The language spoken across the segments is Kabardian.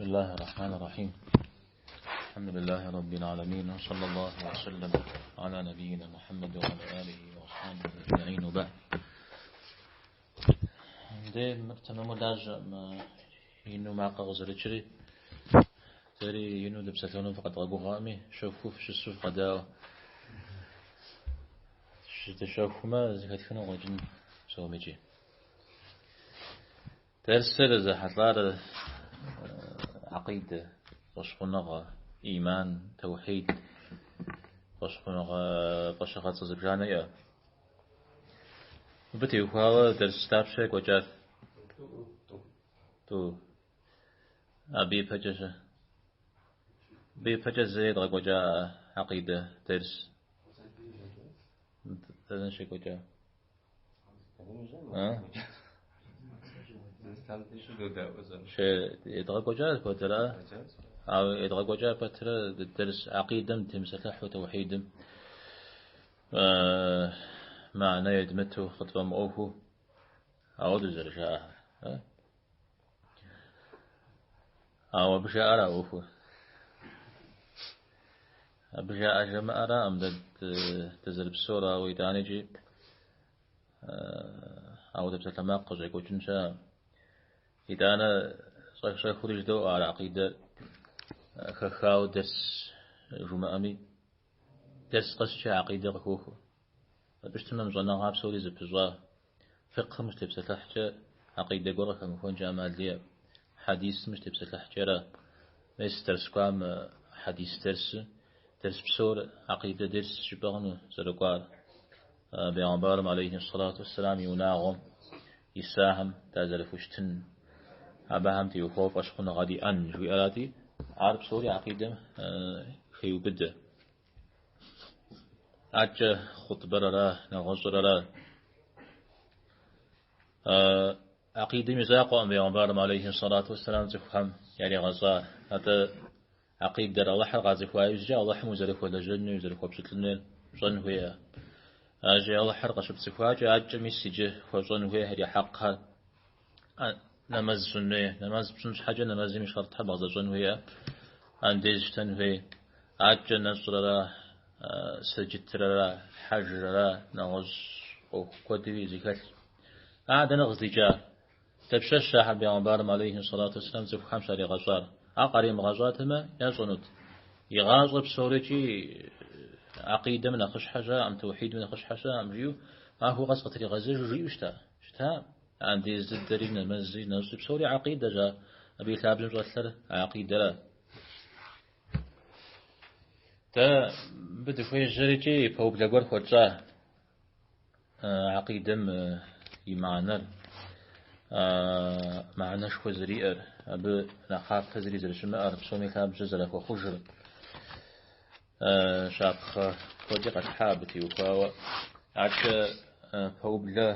بسم الله الرحمن الرحيم. الحمد لله رب العالمين، وصلى الله وسلم على نبينا محمد وعلى آله وأصحابه أجمعين، وبعد. Дэ мыр тэмэму лажьэкъым, ину макъыр къызэрыкӏри, дэри ину дыпсэлъэну фыкъэдгъэгугъэкъыми, щэхуу фыщысу фыкъэдаӏуэ. Дыщэхумэ, зэхэтхыну къыщӏэкӏын псомикӏи. Дерсыр зэхьэлӏар акъидэ, фӏэщхъуныгъэ, иман, тэухьид, фӏэщхъуныгъэ фӏэщыгъэцӏэ зыбжанэ иӏэ. Мыбы теухуауэ дерс дапщэ екӏуэкӏат? Тӏу. Абы ипэкӏэ щэ? Абы ипэкӏэ зы едгъэкӏуэкӏа акъидэ дерс. Дэнэ щекӏуэкӏа? Едгъэкӏуэкӏа зыхуэдэра? Ауэ едгъэкӏуэкӏа пэтрэ дерс акъидэм дытемыпсэлъыхьу, тэухьидым мыхьэнэ едмыту, къытфӏэмыӏуэхуу, ауэдэу зэрыжаӏэхэр. Ауэ абы жаӏэра ӏуэхур? Абы жаӏэ жамыӏэракъым дэ дызэрыпсэур, ауэ итӏанэкӏи ауэдэ псалъэмакъ къыщӏекӏуэкӏын щыӏэкъым. Итӏанэ щӏэх-щӏэхыури жыдоӏэ ар акъидэр хэхауэ дерс жумыӏэми, дерс къэскӏэ акъидэ къыхохуэ. Абы щытмэ, мы щӏэныгъэ псори зэпыщӏа. Фикъхым ущытепсэлъыхькӏэ акъидэ гуэр къыхэмыхуэнкӏэ ӏэмал иӏэкъым. Хьэдисым ущытепсэлъыхькӏэрэ, мес дерс кӏуам хьэдис дерсы, дерс псор акъидэ дерс жыпӏэ хъуну зэрыкӏуар. Бегъымбарым алейхи сэлату уэсселам и унагъуэм исахэм дазэрыхущытын, абыхэм теухуауэ фӏэщхъуныгъэ диӏэн жиӏэрати, ар псори акъидэм хеубыдэ. Адэкӏэ хъутӏбэр ара, нэгъуэщӏыр ара. Акъидэм и закъуэкъым бегъымбарым алейхи сэлату уэсселам цӏыхухэм яригъэщӏар. Атӏэ акъидэр Алыхьыр къацӏыхуа иужькӏэ Алыхьым узэрыхуэлэжьэнур, узэрыхуэпщылӏынур пщӏэн хуейӏэ. Аращи, Алыхьыр къыщыпцӏыхуакӏэ, адэкӏэ мис иджы хуэщӏэн хуейхэр, и хьэкъхэр. Нэмэз щӏын хуей. Нэмэз пщӏын щхьэкӏэ нэмэзым и шэртхэр бгъэзэщӏэн хуейӏэ. Андез щтэн хуей. Адэкӏэ нэщӏыр ара, сэджытыр ара, хьэжыр ара, нэгъуэщӏ ӏуэху куэдри зыхэлъ. Ар дэнэ къыздикӏар? Дапщэщ ахэр бегъымбарым алейхи сэлату уэсселам цӏыхухэм щаригъэщӏар? Ар къаримыгъэщӏатэмэ, ящӏэнут. И гъащӏэ псорикӏи акъидэм нэхъыщхьэ щыӏэкъым, тэухьидым нэхъыщхьэ щыӏэкъым жиӏэу, махуэ къэс къытригъэзэжу жиӏэу щыта? Щыта? Андез дыдэри, нэмэзи, нэщӏи, псори акъидэщ, абы и лъабжьэм щӏэлъыр акъидэра. Дэ мыбы дыхуежьэрикӏи пэублэ гуэр хуэтщӏа акъидэм и мыхьэнэр, мыхьэнэшхуэ зэриӏэр, абы нэхъапэ зыри зэрыщымыӏэр, псоми лъабжьэ зэрахуэхъужыр, щапхъэ куэди къэтхьа абы теухуауэ. Адэкӏэ пэублэ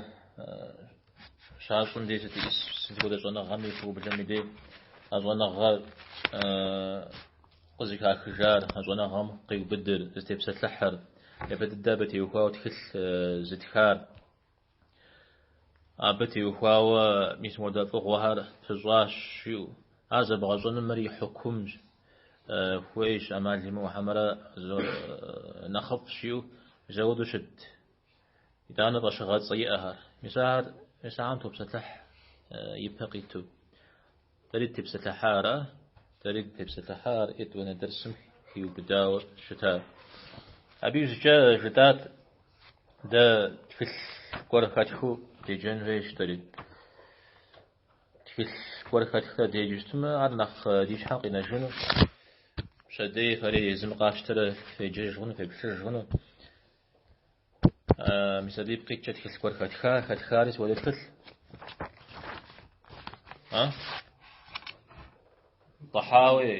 щащӏым дей сыт хуэдэ щӏэныгъэми пэублэм и дей а щӏэныгъэр къызыхахыжар, а щӏэныгъэм къиубыдыр, зытепсэлъыхьыр, япэ дыдэ абы теухуауэ тхылъ зытхар. Абы теухуауэ мис мыуэдэ фӏыгъуэхэр пыщӏащ жиӏэу. Ар зэбгъэщӏэным мыр и хьукумщ, хуейщ, ӏэмал имыӏэу хьэмэрэ нэхъыфӏщ жиӏэу, мис ауэдэу щыт. Итӏанэ фӏэщыгъэцӏэ иӏэхэр. Мис ахэр, мис ахэм топсэлъыхь ипэ къиту. Дэри дытепсэлъыхьа ара? Дэри дытепсэлъыхьа ар етӏуанэ дерсым хиубыдауэ щыта. Абы иужькӏэ жытӏат дэ тхылъ гуэр хэтхыу деджэн хуейщ дэри. Тхылъ гуэр хэтхрэ деджэу щытмэ, ар нэхъ ди щхьэм къинэжыну. Пщэдей фэри езым къафщтэрэ феджэж хъуну, феплъыж хъуну. Мис абы ипкъ иткӏэ тхылъ гуэр хэтха, хэтхари сыт хуэдэ тхылъ? А? Тӏэхьауи,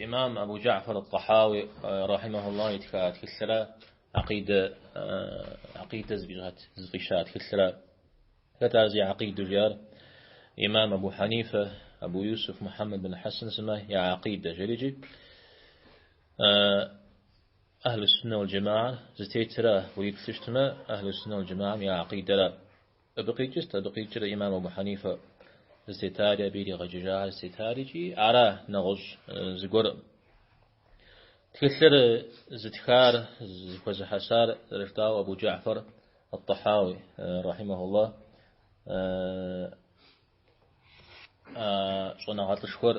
имам Абу Джафар Тӏэхьауи, рахьимахуллах, итха тхылъра, акъидэ, акъидэ зыфӏища тхылъра. Хэт ар зи акъидэу жиӏар? Имам Абу Хьэнифэ, Абу Юсуф, Мухьэммэд бин Хьэсэн сымэ я акъидэ жерикӏи. Ахьлу суннэ уал джэмаӏэр зытетра уриплъу щытмэ, ахьлу суннэ уал джэмаӏэм я акъидэра. Абы къикӏыр сыт? Абы къикӏыр имам Абу Хьэнифэ зытетари, абы иригъэджэжахэр зытетари икӏи ара нэгъуэщӏ зыгуэр. Тхылъыр зытхар, зыхуэзыхьэсар зэрыжытӏауэ Абу Джафар ат-Тахауи, рахьимахуллах, щӏэныгъэлӏышхуэр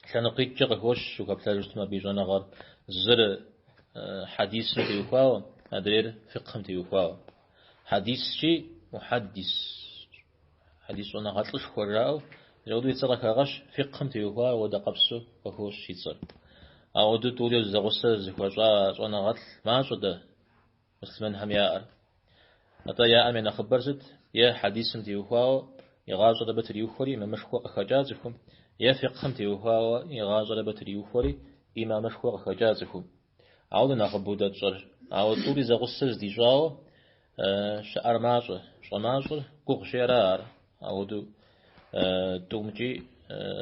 лъэныкъуитӏкӏэ къыхощ, ухэплъэжу щытмэ абы и щӏэныгъэр. Зыр хьэдисым теухуауэ, адрейр фикъхым теухуауэ. Хьэдискӏи мухьэддис, хьэдис щӏэныгъэлӏышхуэ жаӏэу, апхуэдэу и цӏэр къыхагъэщ, фикъхым теухуауэ ауэдэ къабзэу къыхощ и цӏэр. Ауэдэу тӏури зэгъусэ зыхуэщӏа щӏэныгъэлӏ мащӏэ дэ муслъымэнхэм яӏэр. Атӏэ яӏэм я нэхъыбэр сыт? Е хьэдисым теухуауэ и гъащӏэр абы триухуэри имамышхуэ къыхэкӏа цӏыхум, е фикъхым теухуауэ и гъащӏэр абы триухуэри имамышхуэ къыхэкӏа цӏыхум. Ауэ нэхъыбэу дэ тщӏэр. Ауэ тӏури зэгъусэ здищӏауэ щыӏэр мащӏэ. Щӏэмащӏэр гугъущи ара ар, ауэдэу тӏумкӏи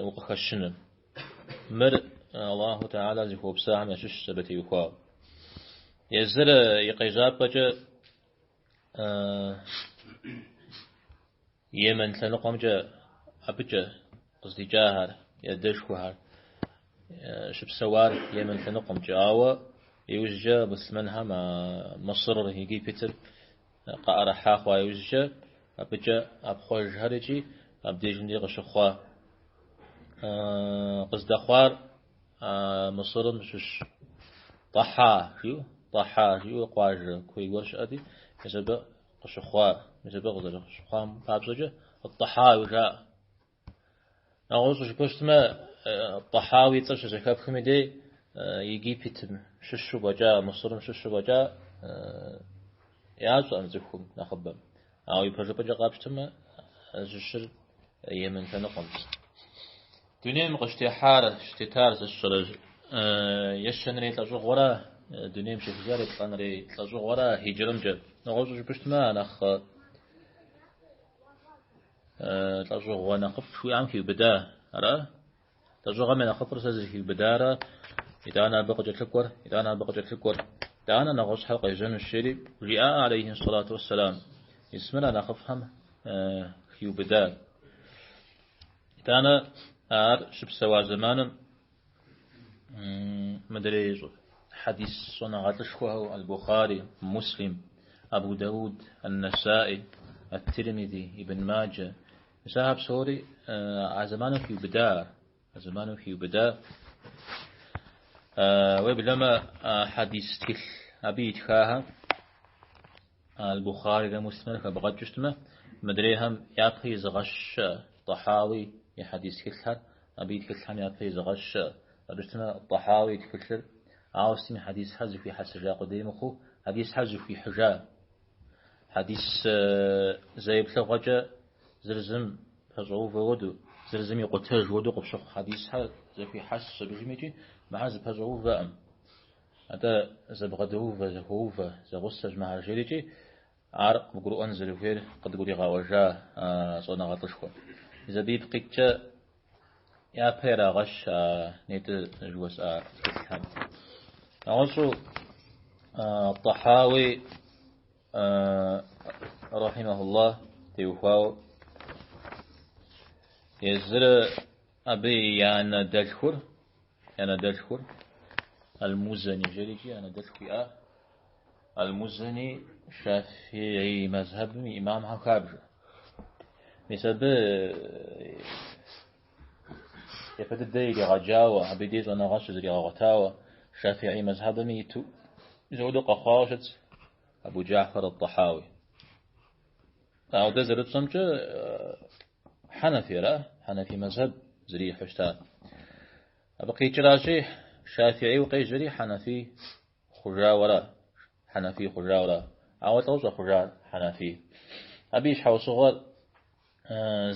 укъыхэщыну. Мыр Аллаху Тэхьэла зыхуэупсахэм ящыщщ абы теухуауэ. Езыр и къежьапӏэкӏэ Йемен лъэныкъуэмкӏэ абыкӏэ къыздикӏахэр, и адэшхуэхэр щыпсэуар Йемен лъэныкъуэмкӏэ. Ауэ иужькӏэ муслъымэнхэм Мысырыр, Египетыр къаӏэрыхьа хъуа иужькӏэ абыкӏэ ӏэпхъуэжхэр икӏи абдежым дей къыщыхъуа. Къыздэхъуар Мысырым щыщ Тӏэхьа жиӏэу, Тӏэхьа жиӏэу къуажэ куей гуэр щыӏэти, мис абы къыщыхъуа, мис абы къызэрыщыхъуам папщӏэкӏэ Тӏэхьауи жаӏэ. Нэгъуэщӏу жыпӏэу щытмэ, Тӏэхьауи и цӏэр щызэхэпхым и дей Египетым щыщу фӏэкӏа, Мысырым щыщу фӏэкӏа ящӏэкъым цӏыхум нэхъыбэм. Ауэ ипэжыпӏэкӏэ къапщтэмэ, зыщыщыр Йемен лъэныкъуэм. Дунейм къыщытехьар, щытетар сэ сщӏэрэ ещэнэрей лӏэщӏыгъуэрэ, дунейм щехыжар еплӏанэрей лӏэщӏыгъуэрэ хьиджрэмкӏэ. Нэгъуэщӏу жыпӏэу щытмэ, а нэхъ лӏэщӏыгъуэ нэхъыфӏ жыхуиӏэм хиубыда, ара? Лӏэщӏыгъэм я нэхъыфӏыр сэ зыхиубыдарэ, итӏанэ абы къыкӏэлъыкӏуэр, итӏанэ абы къыкӏэлъыкӏуэр, итӏанэ нэгъуэщӏхэр къежьэнущ, жери жиӏа алейхи сэлату уэсселам. Мис мыр а нэхъыфӏхэм хиубыда. Итӏанэ ар щыпсэуа зэманым мыдрей хьэдис щӏэныгъэлӏышхуэхэу Аль-Бухари, Муслим, Абу Дауд, Ан-Насаи, Ат-Тирмизи, Ибн Маджэ. Мис ахэр псори а зэманым хиубыда ар, а зэманым хиубыда. Уеблэмэ хьэдис тхылъ абы итхахэм Аль-Бухарирэ Муслимрэ хэбгъэкӏыу щытмэ, мыдрейхэм япэ изыгъэщ щыӏэ, Тӏэхьауи и хьэдис тхылъхэр, абы и тхылъхэм япэ изыгъэщ щыӏэ. Абы щытмэ, Тӏэхьауи и тхылъыр ауэ сытми хьэдисхэр зэхуихьэсыжа къудей мыхъуу, хьэдисхэр зэхуихьыжа. Хьэдис зэ еплъыгъуэкӏэ зыр зым пэщӏэувэ хуэдэу, зыр зым икъутэж хуэдэу къыпщыхъу хьэдисхэр зэхуихьэсщ абыжым икӏи мыхэр зэпэщӏэувэкъым. Атӏэ зэбгъэдэувэ, зэхуэувэ, зэгъусэщ мыхэр жери икӏи ар къыбгурыӏуэн зэрыхуейр къыдгуригъэӏуэжа щӏэныгъэлӏышхуэм. Мис абы ипкъ иткӏэ япэ ирагъэщ а нетӏэ жыхуэсӏа тхылъхэм. Нэгъуэщӏу Тӏэхьауи рахьимахуллах теухуауэ езыр абы и анэ дэлъхур И анэ дэлъхур Аль-Музани жери икӏи анэ дэлъху иӏа. Аль-Музани Шафии мэзхьэбым и имамхэм хабжэ. Мис абы япэ дыдэ иригъэджауэ, абы и деж щӏэныгъэ щызригъэгъуэтауэ, Шафии мэзхьэбыми иту мис апхуэдэу къэхъуауэ щытщ Абу Джафар ат-Тӏэхьауи. Ауэ дэ зэрытщӏэмкӏэ Хьэнэфи ара? Хьэнэфи мэзхьэб зэрихьэу щыта. Абы къикӏращи, Шафиӏийуэ къежьэри Хьэнэфи хъужауэ ара? Хьэнэфи хъужауэ ара? Ауэ лӏо щӏэхъужар Хьэнэфи. Абы и щхьэусыгъуэр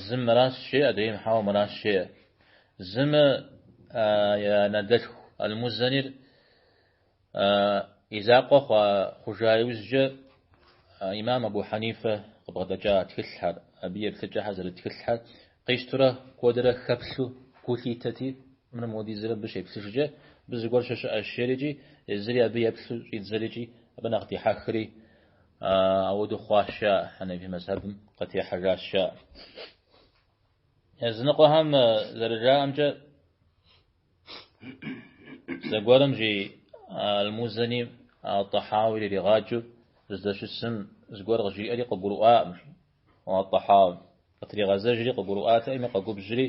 зым мыращ жеӏэ, адрейм хьэуэ мыращ жеӏэ. Зым и анэдэлъху Аль-Музанир И закъуэ хъуа хъужа иужькӏэ имам Абу Хьэнифэ къыбгъэдэкӏа тхылъхэр, абы и еплъыкӏэхэр зэрыт тхылъхэр къищтурэ куэдрэ хэплъу гу лъитэти, мыр модизрэ абы щеплъыжкӏэ, абы зыгуэр щыщыӏэщ жерикӏи, езыри абы еплъу щӏидзэрикӏи, абы нэхъ дихьэхри, ауэдэу хъуащ жаӏэ, Хьэнэфи мэзхьэбым къытехьэжащ жаӏэ. Языныкъуэхэм зэрыжаӏэмкӏэ, зэгуэрым жи Аль-Музани Ат-Тӏэхьауи иригъаджэу здэщысым зыгуэр къыжиӏэри къыгурыӏуакъым жи Ат-Тӏэхьауи. Къытригъэзэжри къыгурыӏуатэкъыми къэгубжьри,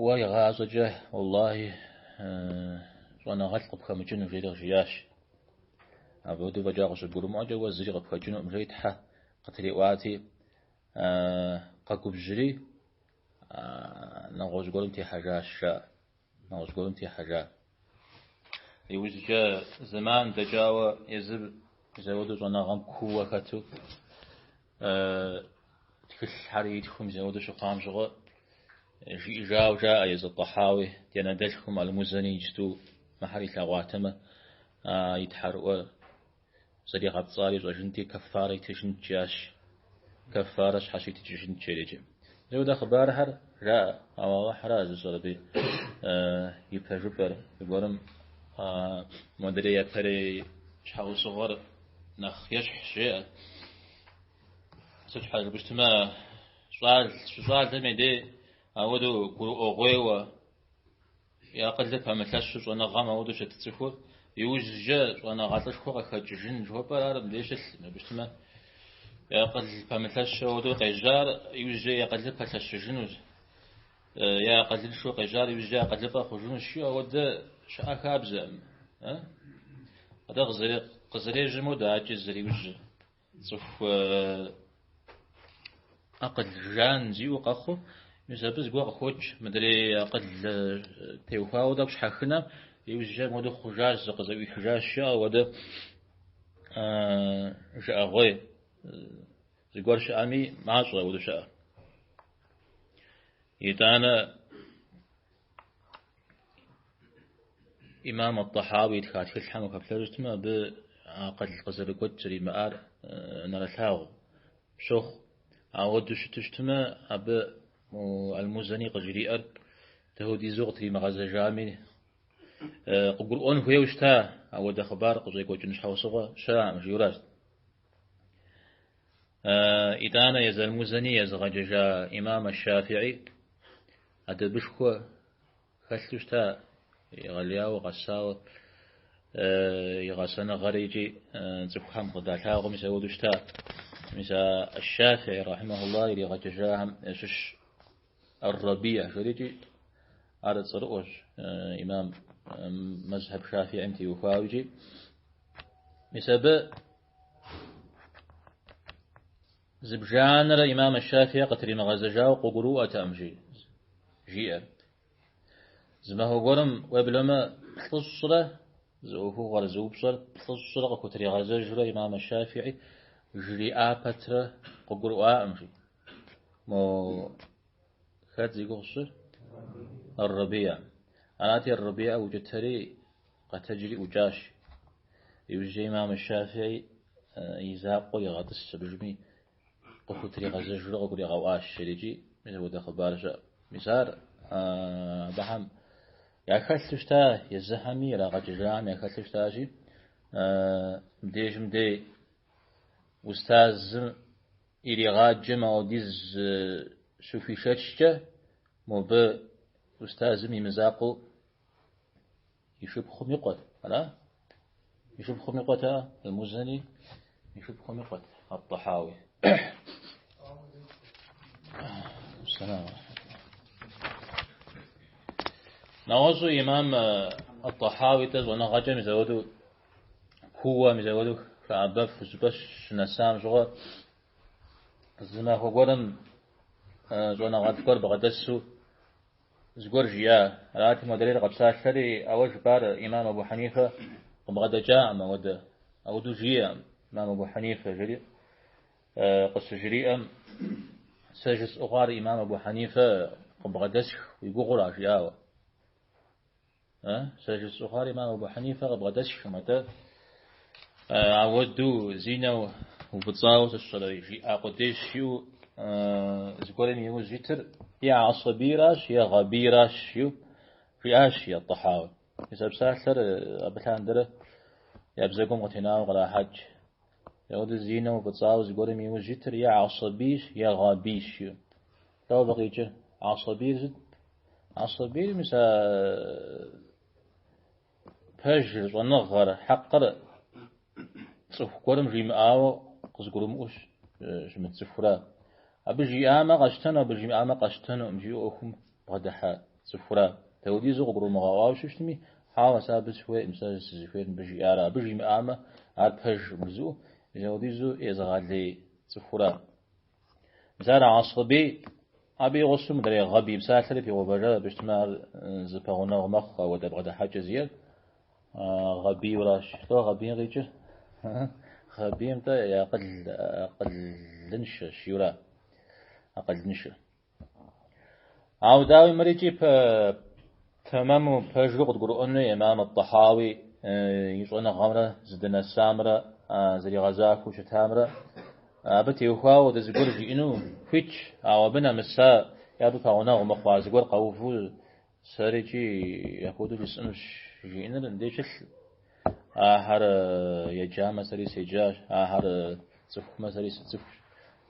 уэ игъащӏэкӏэ, уэллахи, щӏэныгъэлӏ къыпхэмыкӏыну жери къыжиӏащ. Апхуэдэу фӏэкӏа къыщыбгурымыӏуэкӏэ уэ зыри къыпхэкӏынукъым жери тхьэ къытриӏуати, къэгубжьри нэгъуэщӏ гуэрым техьэжащ, жаӏэ. Нэгъуэщӏ гуэрым техьэжа. Иужькӏэ зэман дэкӏауэ езыр мис ауэдэу щӏэныгъэм кууэ хэту тхылъхэр итхыу мис ауэдэу щыхъуам щыгъуэ жиӏэжауэ жаӏэ езы Тӏэхьауи, ди анэдэлъхум Аль-Музани иджысту мыхьэр илъэгъуатэмэ, и тхьэрыӏуэ зэригъэпцӏар ищӏэжынти, кэффарэ итыжынт жиӏащ. Кэффарэ щхьэщитыкӏыжынт жери иджы. Апхуэдэ хъыбархэр жаӏэ, ауэ Алыхьра зыщӏэр абы и пэжыпӏэр. Зыгуэрым модрей япэрей щхьэусыгъуэр нэхъ ещхьщ, жеӏэ. Сыт щхьэ жыпӏэу щытмэ, щыщӏалэм и дей ауэдэу гурыӏуэгъуейуэ, И акъылыр пэмылъэщу щӏэныгъэм ауэдэу щыт цӏыхур иужькӏэ щӏэныгъэлӏышхуэ къыхэкӏыжын жыхуэпӏэр ар мыбдеж щылъ, абы щытмэ, и акъыл пэмылъэщу ауэдэу къежьар иужькӏэ и акъылыр пэлъэщыжынущ, е акъылыншэу къежьар иужькӏэ акъылыфӏэ хъужынущ, жиӏэу ауэдэ щыӏэ хабзэкъым. Атӏэ къызэрежьэм хуэдэ акӏэ зэриужьыр. Цӏыху акъыл жан зиӏэу къэхъуу, мис абы зыгуэр къыхокӏ, мыдрей акъыл теухуауэ тӏэкӏу щхьэхынэм, иужькӏэ мыуэдэу хъужащ, зыкъызэӏуихыжащ, жаӏэу ауэдэ жыӏэгъуей. Зыгуэр щыӏэми, мащӏэ ауэдэу щыӏэ. Итӏанэ Имам ат-Тӏэхьауи итха тхылъхэм ухэплъэжу щытмэ, абы акъыл къызэрыгуэкӏ зэримыӏар нэрылъагъу пщохъу. Ауэдэу щыту щытмэ, абы Аль-Музани къыжриӏэр дапхуэдизу къытримыгъэзэжами, къыгурыӏуэн хуейуэ щыта, ауэдэ хъыбар къыщӏекӏуэкӏын щхьэусыгъуэ щыӏэкъым, жиӏэуращ. Итӏанэ езы Аль-Музани езыгъэджэжа имам аш-Шафии адэбышхуэ хэлъу щыта, егъэлеяуэ гъэсауэ и гъэсэныгъэр икӏи цӏыхухэм къыдалъагъуу мис ауэдэу щыта. Мис а аш-Шафии рахьимахуллах иригъэджэжахэм ящыщ Ар-Рабиа жери икӏи ар цӏэрыӏуэщ имам мэзхьэб Шафиим теухуауэ икӏи. Мис абы зыбжанэрэ имам аш-Шафии къытримыгъэзэжауэ къыгурыӏуэтэкъым, жи, жиӏэр. Зы махуэ гуэрым уеблэмэ плӏыщӏрэ зы ӏуэхугъуэр, зы упщӏэр плӏыщӏрэ къыхутригъэзэжурэ имам аш-Шафии жриӏа пэтрэ къыгурыӏуакъым, жи. Мо хэт зи гугъу сщӏыр? Ар-Рабиа. Арати, Ар-Рабиа укӏытэри къэтэджри ӏукӏащ. Иужькӏэ имам аш-Шафии и закъуэ игъэтӏысщ абыжми къыхутригъэзэжурэ къыгуригъэӏуащ икӏи мис апхуэдэ хъыбар щыӏэ. Мис ар абыхэм яхэлъу щыта, езыхэми ирагъэджэжахэм яхэлъу щытащи, мыбдежым дей устазым иригъаджэм ауэдиз щыхуишэчкӏэ, мобы устазым и мызакъуэу и шыпхъум и къуэт, ара? И шыпхъум и къуэт, Аль-Музани и шыпхъум и къуэт, Ат-Тӏэхьауи. Сэлам. Нэгъуэщӏу имам Ат-Тӏэхьауи тӏэ щӏэныгъэкӏэ мис ауэдэу кууэ мис ауэдэу хэӏэбэф щӏыпӏэ щынэсам щыгъуэ зы махуэ гуэрым щӏэныгъэлӏ гуэр бгъэдэсу Зыгуэр жиӏа. Арати, модрейр къэпсалъэри, а уэ жыпӏар имам Абу Хьэнифэ къыбгъэдэкӏакъым ауэдэ. Ауэдэу жиӏэкъым имам Абу Хьэнифэ, жери къыщыжриӏэм, сэ жысӏэу хъуар имам Абу Хьэнифэ къыбгъэдэсх уи гугъура, жиӏауэ. Сэ жысӏэу хъуар имам Абу Хьэнифэ къыбгъэдэсхым, атӏэ ауэдэу зи нэ уфӏыцӏауэ сэ сщӏэрэ жиӏа къудейщ жиӏэу зыгуэрым и ужь итыр е гьэсэбийращ, е гъэбийращ жиӏэу жиӏащ Ат-Тӏэхьауи. Мис а псалъэр абы лъандэрэ я бзэгум къытенауэ кърахьэкӏ. Ауэдэу зи нэ уфӏыцӏауэ зыгуэрым и ужь итыр е гьэсэбийщ, е гъэбийщ жиӏэу. Дауэ абы къикӏыр? Асабийр сыт? Асабийр мис а пэжыр, щӏэныгъэр, хьэкъыр цӏыху гуэрым жимыӏауэ къызыгурымыӏуэу щымыт цӏыхура. Абы жиӏамэ къэсщтэну, абы жимыӏамэ къэсщтэнукъым жиӏэу ӏуэхум бгъэдыхьэ цӏыхура. Дауэдизу къыгурумыгъэӏуауэ щытми, хьэуэ, сэ абы сыхуейкъым, сэ сызыхуейр мыбы жиӏара. Абы жимыӏамэ, ар пэжкъым жызыӏэу, мис ауэдизу езыгъэлей цӏыхура. Мис ар асабий, абы и гъусэу мыдрей гъэбий псалъэри пигъэувэжа, абы щытмэ ар зэпэгъунэгъу мэхъу, ауэдэ бгъэдыхьэкӏэ зиӏэр гъэбийуращ. Лӏо гъэбийм къикӏыр? Гъэбийм-тӏэ и акъыл, акъылыншэщ, жиӏэура. Акъылыншэ. Ауэ дауи мыр икӏи тэмэму пэжу къыдгурыӏуэн хуей имам ат-Тӏэхьауи и щӏэныгъэмрэ зыдынэсамрэ зэригъэзахуэу щытамрэ абы теухуауэ дэ зыгуэр жиӏэну хуитщ, ауэ абы нэмыса е абы пэгъунэгъу мыхъуа зыгуэр къэуву сэри икӏи апхуэдэу жысӏэнущ жиӏэныр мыбдеж щылъ. Ахэр еджамэ сэри седжащ, ахэр цӏыхумэ сэри сыцӏыхущ,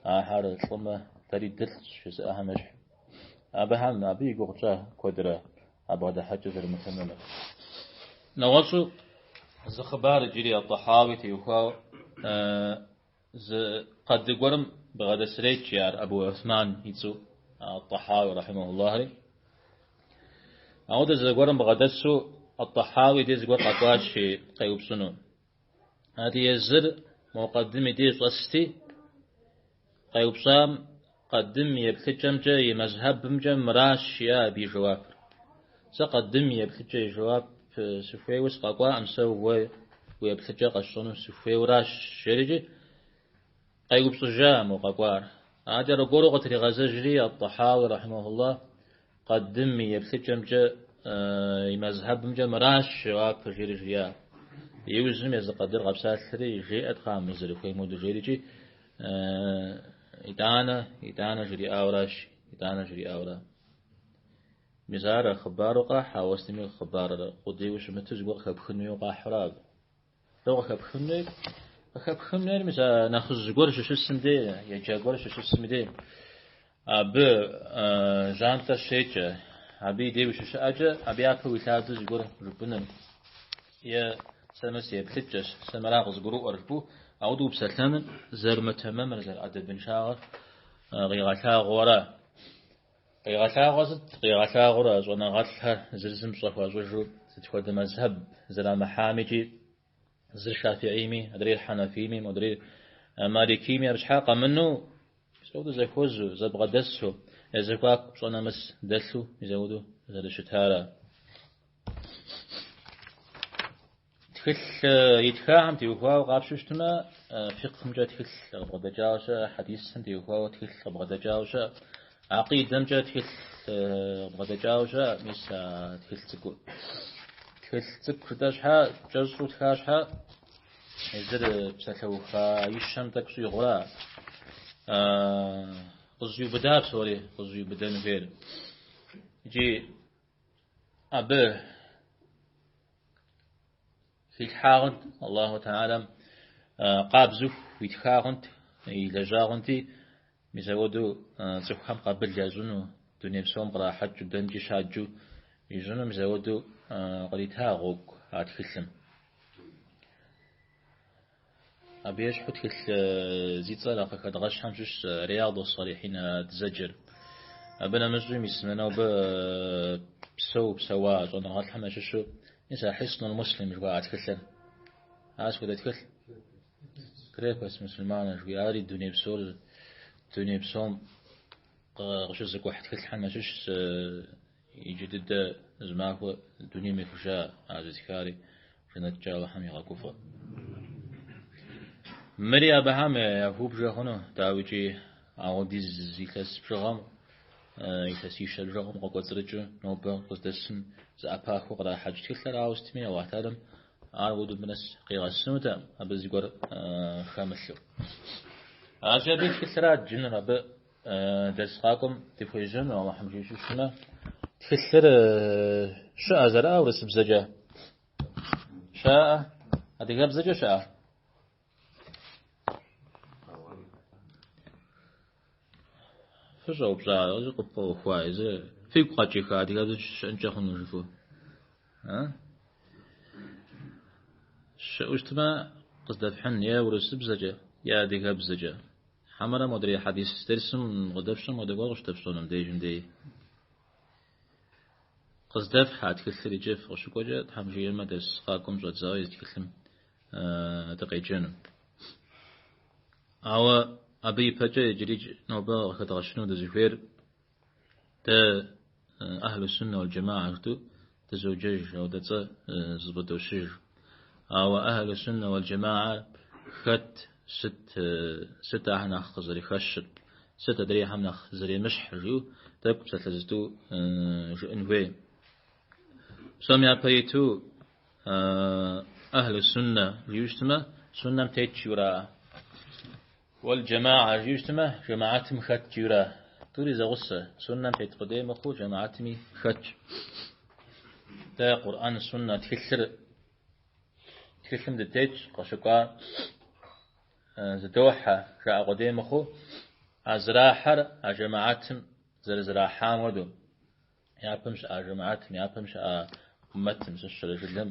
ахэр лӏымэ дэри дылӏщ жызыӏэхэм ещхь. Абыхэм абы и гугъу тщӏа куэдрэ а бгъэдыхьэкӏэ зэрымытэмэмыр. Нэгъуэщӏу зы хъыбар иджыри ат-Тӏэхьауи теухуауэ зы къады гуэрым бгъэдэсрейт жи ар Абу Усман и цӏэу ат-Тӏэхьауи рахьимахуллахри. Ауэдэ зэгуэрым бгъэдэсу ат-Тӏэхьауи дей зыгуэр къэкӏуащи къеупщӏыну. Ати езыр мо къадым и дей щӏэсти, къеупщӏам къадым и еплъыкӏэмкӏэ, и мэзхьэбымкӏэ мыращ жиӏа абы и жэуапыр. Сэ къадым и еплъыкӏэ и жэуап сыхуейуэ сыкъэкӏуакъым, сэ уэ уи еплъыкӏэ къэсщӏэну сыхуейуэращ, жерикӏи къеупщӏыжа мо къэкӏуар. Адэкӏэ аргуэру къытригъэзэжри ат-Тӏэхьауи рахьимахуллах къадым и еплъыкӏэмкӏэ, и мэзхьэбымкӏэ мыращ жэуапыр, жери жриӏа. Иужьым езы къадыр къэпсалъэри жеӏэ тхъа мы зэрыхуейм хуэдэу жерикӏи, итӏанэ, итӏанэ жриӏауэращ, итӏанэ жриӏауэра. Мис ар хъыбару къахь, ауэ сытми хъыбар къудейуэ щымыту зыгуэр къыхэпхын хуейуэ къахьура абы. Дауэ къыхэпхын хуейр? Къыхэпхын хуейр мис а нэхъыжь гуэр щыщысым дей, еджа гуэр щыщысым дей, абы жьантӏэ щекӏэ, абы и дей ущыщыӏэкӏэ, абы япэ уилъадэу зыгуэр жыпӏэныр, е сэ мыр си еплъыкӏэщ, сэ мыра къызгурыӏуэр жыпӏэу, ауэдэу упсэлъэныр зэрымытэмэмыр, зэрыӏэдэбыншагъэр къигъэлъагъуэу ара. Къигъэлъагъуэр сыт? Къигъэлъагъуэр а щӏэныгъэлӏхэр зыр зым пщӏэ хуащӏыжу сыт хуэдэ мэзхьэб зэрамыхьами икӏи зыр шафиӏийми, адрейр хьэнафийми, модрейр маликийми абы щхьа къэмынэу мис ауэдэу зэхуэзэу, зэбгъэдэсу, я зэхуаку пщӏэ нэмыс дэлъу мис ауэдэу зэрыщытара. Тхылъ итхахэм теухуауэ къапщтэу щытмэ, фикъхымкӏэ тхылъ къыбгъэдэкӏауэ щыӏэ, хьэдисым теухуауэ тхылъ къыбгъэдэкӏауэ щыӏэ, акъидэмкӏэ тхылъ къыбгъэдэкӏауэ щыӏэ, мис а тхылъ цӏыкӏур. Тхылъ цӏыкӏу жытӏэ щхьэ, кӏэщӏу тха щхьэ, езыр псалъэуха ищэм тӏэкӏу щӏигъура. Къызэщӏиубыда псори, къызэщӏиубыдэн хуейр. Икӏи абы хилъхьагъэнт Аллаху Тэхьэлам къабзэу хуитхагъэнт, илэжьагъэнти, мис апхуэдэу цӏыхухэм къабыл ящӏыну, дуней псом кърахьэкӏыу, дэнкӏи щаджу ищӏыну, мис апхуэдэу кърита гъуэгу а тхылъым. Абы ещхьу тхылъ зи цӏэр а къыхэдгъэщхэм щыщщ Рияду Салихьин дызэджэр. Абы нэмыщӏи мис мы нобэ псэу псэуа щӏэныгъэлӏхэм ящыщу мис а Хьиснуль Муслим жыхуаӏэ тхылъыр. Ар сыт хуэдэ тхылъ? Крепость мусульманина жыхуиӏэ ари дуней псор, дуней псом къыщызыкӏухь тхылъхэм ящыщщ иджы дыдэ зы махуэ дунейм ехыжа а зытхари жэнэткӏэ Алыхьым игъэгуфӏэ. Мыри абыхэм яхубжэ хъуну, дауикӏи ауэдиз илъэс бжыгъэм, илъэсищэ бжыгъэм къыкӏуэцӏрыкӏыу нобэ къыздэсым зэӏэпахыу кърахьэкӏ тхылъыр, ауэ сытми Алыхь Тэхьэлам ар ауэдэу мыбы нэс къигъэсынутэкъым, абы зыгуэр хэмылъу. Аращи, абы и тхылъыра дджынур, абы Дерс къакӏуэм дыхуежьэну, Алыхьым жиӏэу щытмэ, тхылъыр щыӏэ зэрыӏэ урысыбзэкӏэ? Щыӏэ? Адыгэбзэкӏэ щыӏэ? Фыщӏэупщӏа, къыффӏэӏуэхуа, езыр фигу къэкӏыхха адыгэбзэкӏэ щыӏэнкӏэ хъуну жыфӏэу? Щыӏэу щытмэ, къыздэфхьын е урысыбзэкӏэ, е адыгэбзэкӏэ. Хьэмэрэ модрей хьэдис дерсым къыдэфщӏэм хуэдэ гуэр къыщыдэфщӏэну мыбдежым дей. Къыздэфхь а тхылъыр иджы фыкъыщыкӏуэкӏэ, Тхьэм жиӏэмэ, дерс къакӏуэм щӏэдзауэ езы тхылъым дыкъеджэну. Ауэ абы ипэкӏэ иджыри нобэ къыхэдгъэщыну дызыхуейр дэ Ахьлу Суннэ уал Джэма'э жытӏэу дызоджэж, ауэдэ цӏэ зыфӏыдощыж. Ауэ Ахьлу Суннэ уал Джэма'эр хэт, сыт, сыт ахэр нэхъ къызэрыхэщыр, сыт адрейхэм нэхъ зэремыщхьыр жиӏэу тӏэкӏу псалъэ зытӏу жыӏэн хуей. Псом япэ иту Ахьлу Суннэ жиӏэу щытмэ, суннэм тет жиӏэура. Уэл джэма'э жиӏэу щытмэ, жэмаатым хэт жиӏэура. Тӏури зэгъусэ, суннэм тет къудей мыхъуу жэмаатми хэтщ. Дэ Къурӏэн, суннэ тхылъыр тхылъым дытетщ, къыщыкӏуа зыдохьэ, жаӏэ къудей мыхъуу, а зрахьэр а жэмаатым зэрызэрахьам хуэдэу. Япэм щыӏа жэмаатым, япэм щыӏа ӏуммэтым, зыщэрэ жылэм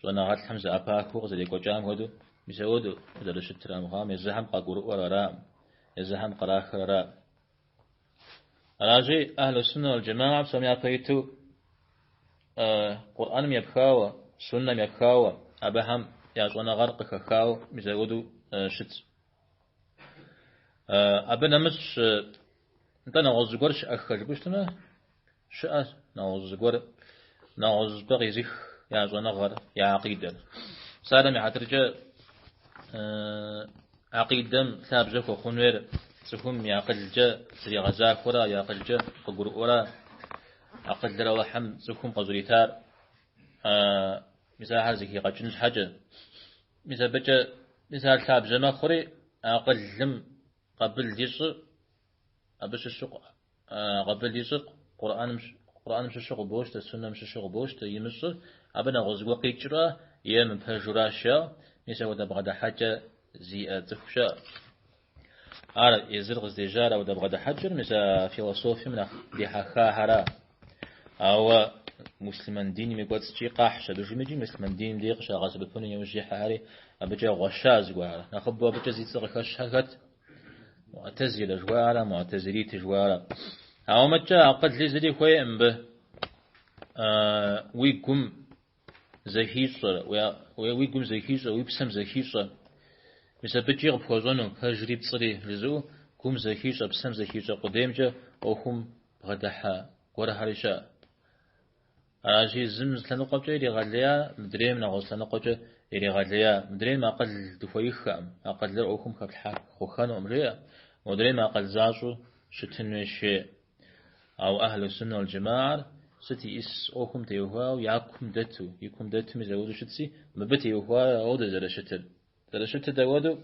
щӏэныгъэлӏхэм зэӏэпахыу къызэрекӏуэкӏам хуэдэу, мис ауэдэу зэрыщытыр армыхъуам езыхэм къагурыӏуэр араӏым, езыхэм кърахыр ара. Аращи, Ахьлу Суннэ уал Джэма'э псом япэ иту Къурӏэным епхауэ, суннэм епхауэ, абыхэм я щӏэныгъэр къыхэхауэ мис ауэдэу щытщ. Абы нэмыщӏ нтӏэ нэгъуэщӏ зыгуэр щыӏэххэ жыпӏэу щытмэ, щыӏэщ нэгъуэщӏ зыгуэр, нэгъуэщӏ щӏыпӏэ къизых я щӏэныгъэр, я акъидэр. Псалъэм и хьэтыркӏэ акъидэм лъабжьэ хуэхъун хуейр цӏыхум и акъылкӏэ зригъэзахуэра, и акъылкӏэ къыгурыӏуэра, акъылыр Алыхьым цӏыхум къыщӏритар, мис ахэр зэхигъэкӏын щхьэкӏэ. Мис абыкӏэ, мис ар лъабжьэ мэхъури, акъылым къабыл ищӏыр, абы щыщу къабыл ищӏыр Къурӏэным щыщу къыбощтэ, суннэм щыщу къыбощтэ, имыщӏыр, абы нэгъуэщӏ зыгуэр къикӏрэ е мыпэжуращ жаӏэу, мис апхуэдэ бгъэдыхьэкӏэ зиӏэ цӏыху щыӏэ. Ар езыр къыздежьар апхуэдэ бгъэдыхьэкӏэр, мис а философием нэхъ дихьэхахэра. Ауэ муслъымэн диным и кӏуэцӏкӏи къахьщ абыжым икӏи муслъымэн диным дей къыщагъэсэбэпыну иужь ихьэхэри абыкӏэ гъуэща зыгуэрхэр. Нэхъыбэу абыкӏэ зи цӏэ къыхэщхэр хэт? Муӏтэзилэ жыхуаӏэра, муӏтэзилит жыхуаӏэра. Ауэ мыткӏэ акъыли зыри хуейкъым мыбы. Уи гум зэхищӏэр, уи гум зэхищӏэ, уи псэм зэхищӏэ. Мис абыкӏи къыпхуэщӏэну, пэжри пцӏыри жызыӏэу, гум зэхищӏэ, псэм зэхищӏэ къудеймкӏэ ӏуэхум бгъэдыхьэ гуэрхэри щыӏэ. Аращи, зым зы лъэныкъуэкӏэ иригъэлея, мыдрейм нэгъуэщӏ лъэныкъуэкӏэ иригъэлея. Мыдрейм акъыл дыхуеиххэкъым, акъылыр ӏуэхум хэплъхьэ хъухэнукъым, жеӏэ. Модрейм акъыл защӏэу щытын хуейщ, жеӏэ. Ауэ Ахьлу Суннэ уал Джэмаӏэр сыт иӏыс ӏуэхум теухуауэ я кум дэту, и кум дэтми зэуэду щытси, мыбы теухуауэ ауэдэ зэрыщытыр. Зэрыщытыр дауэду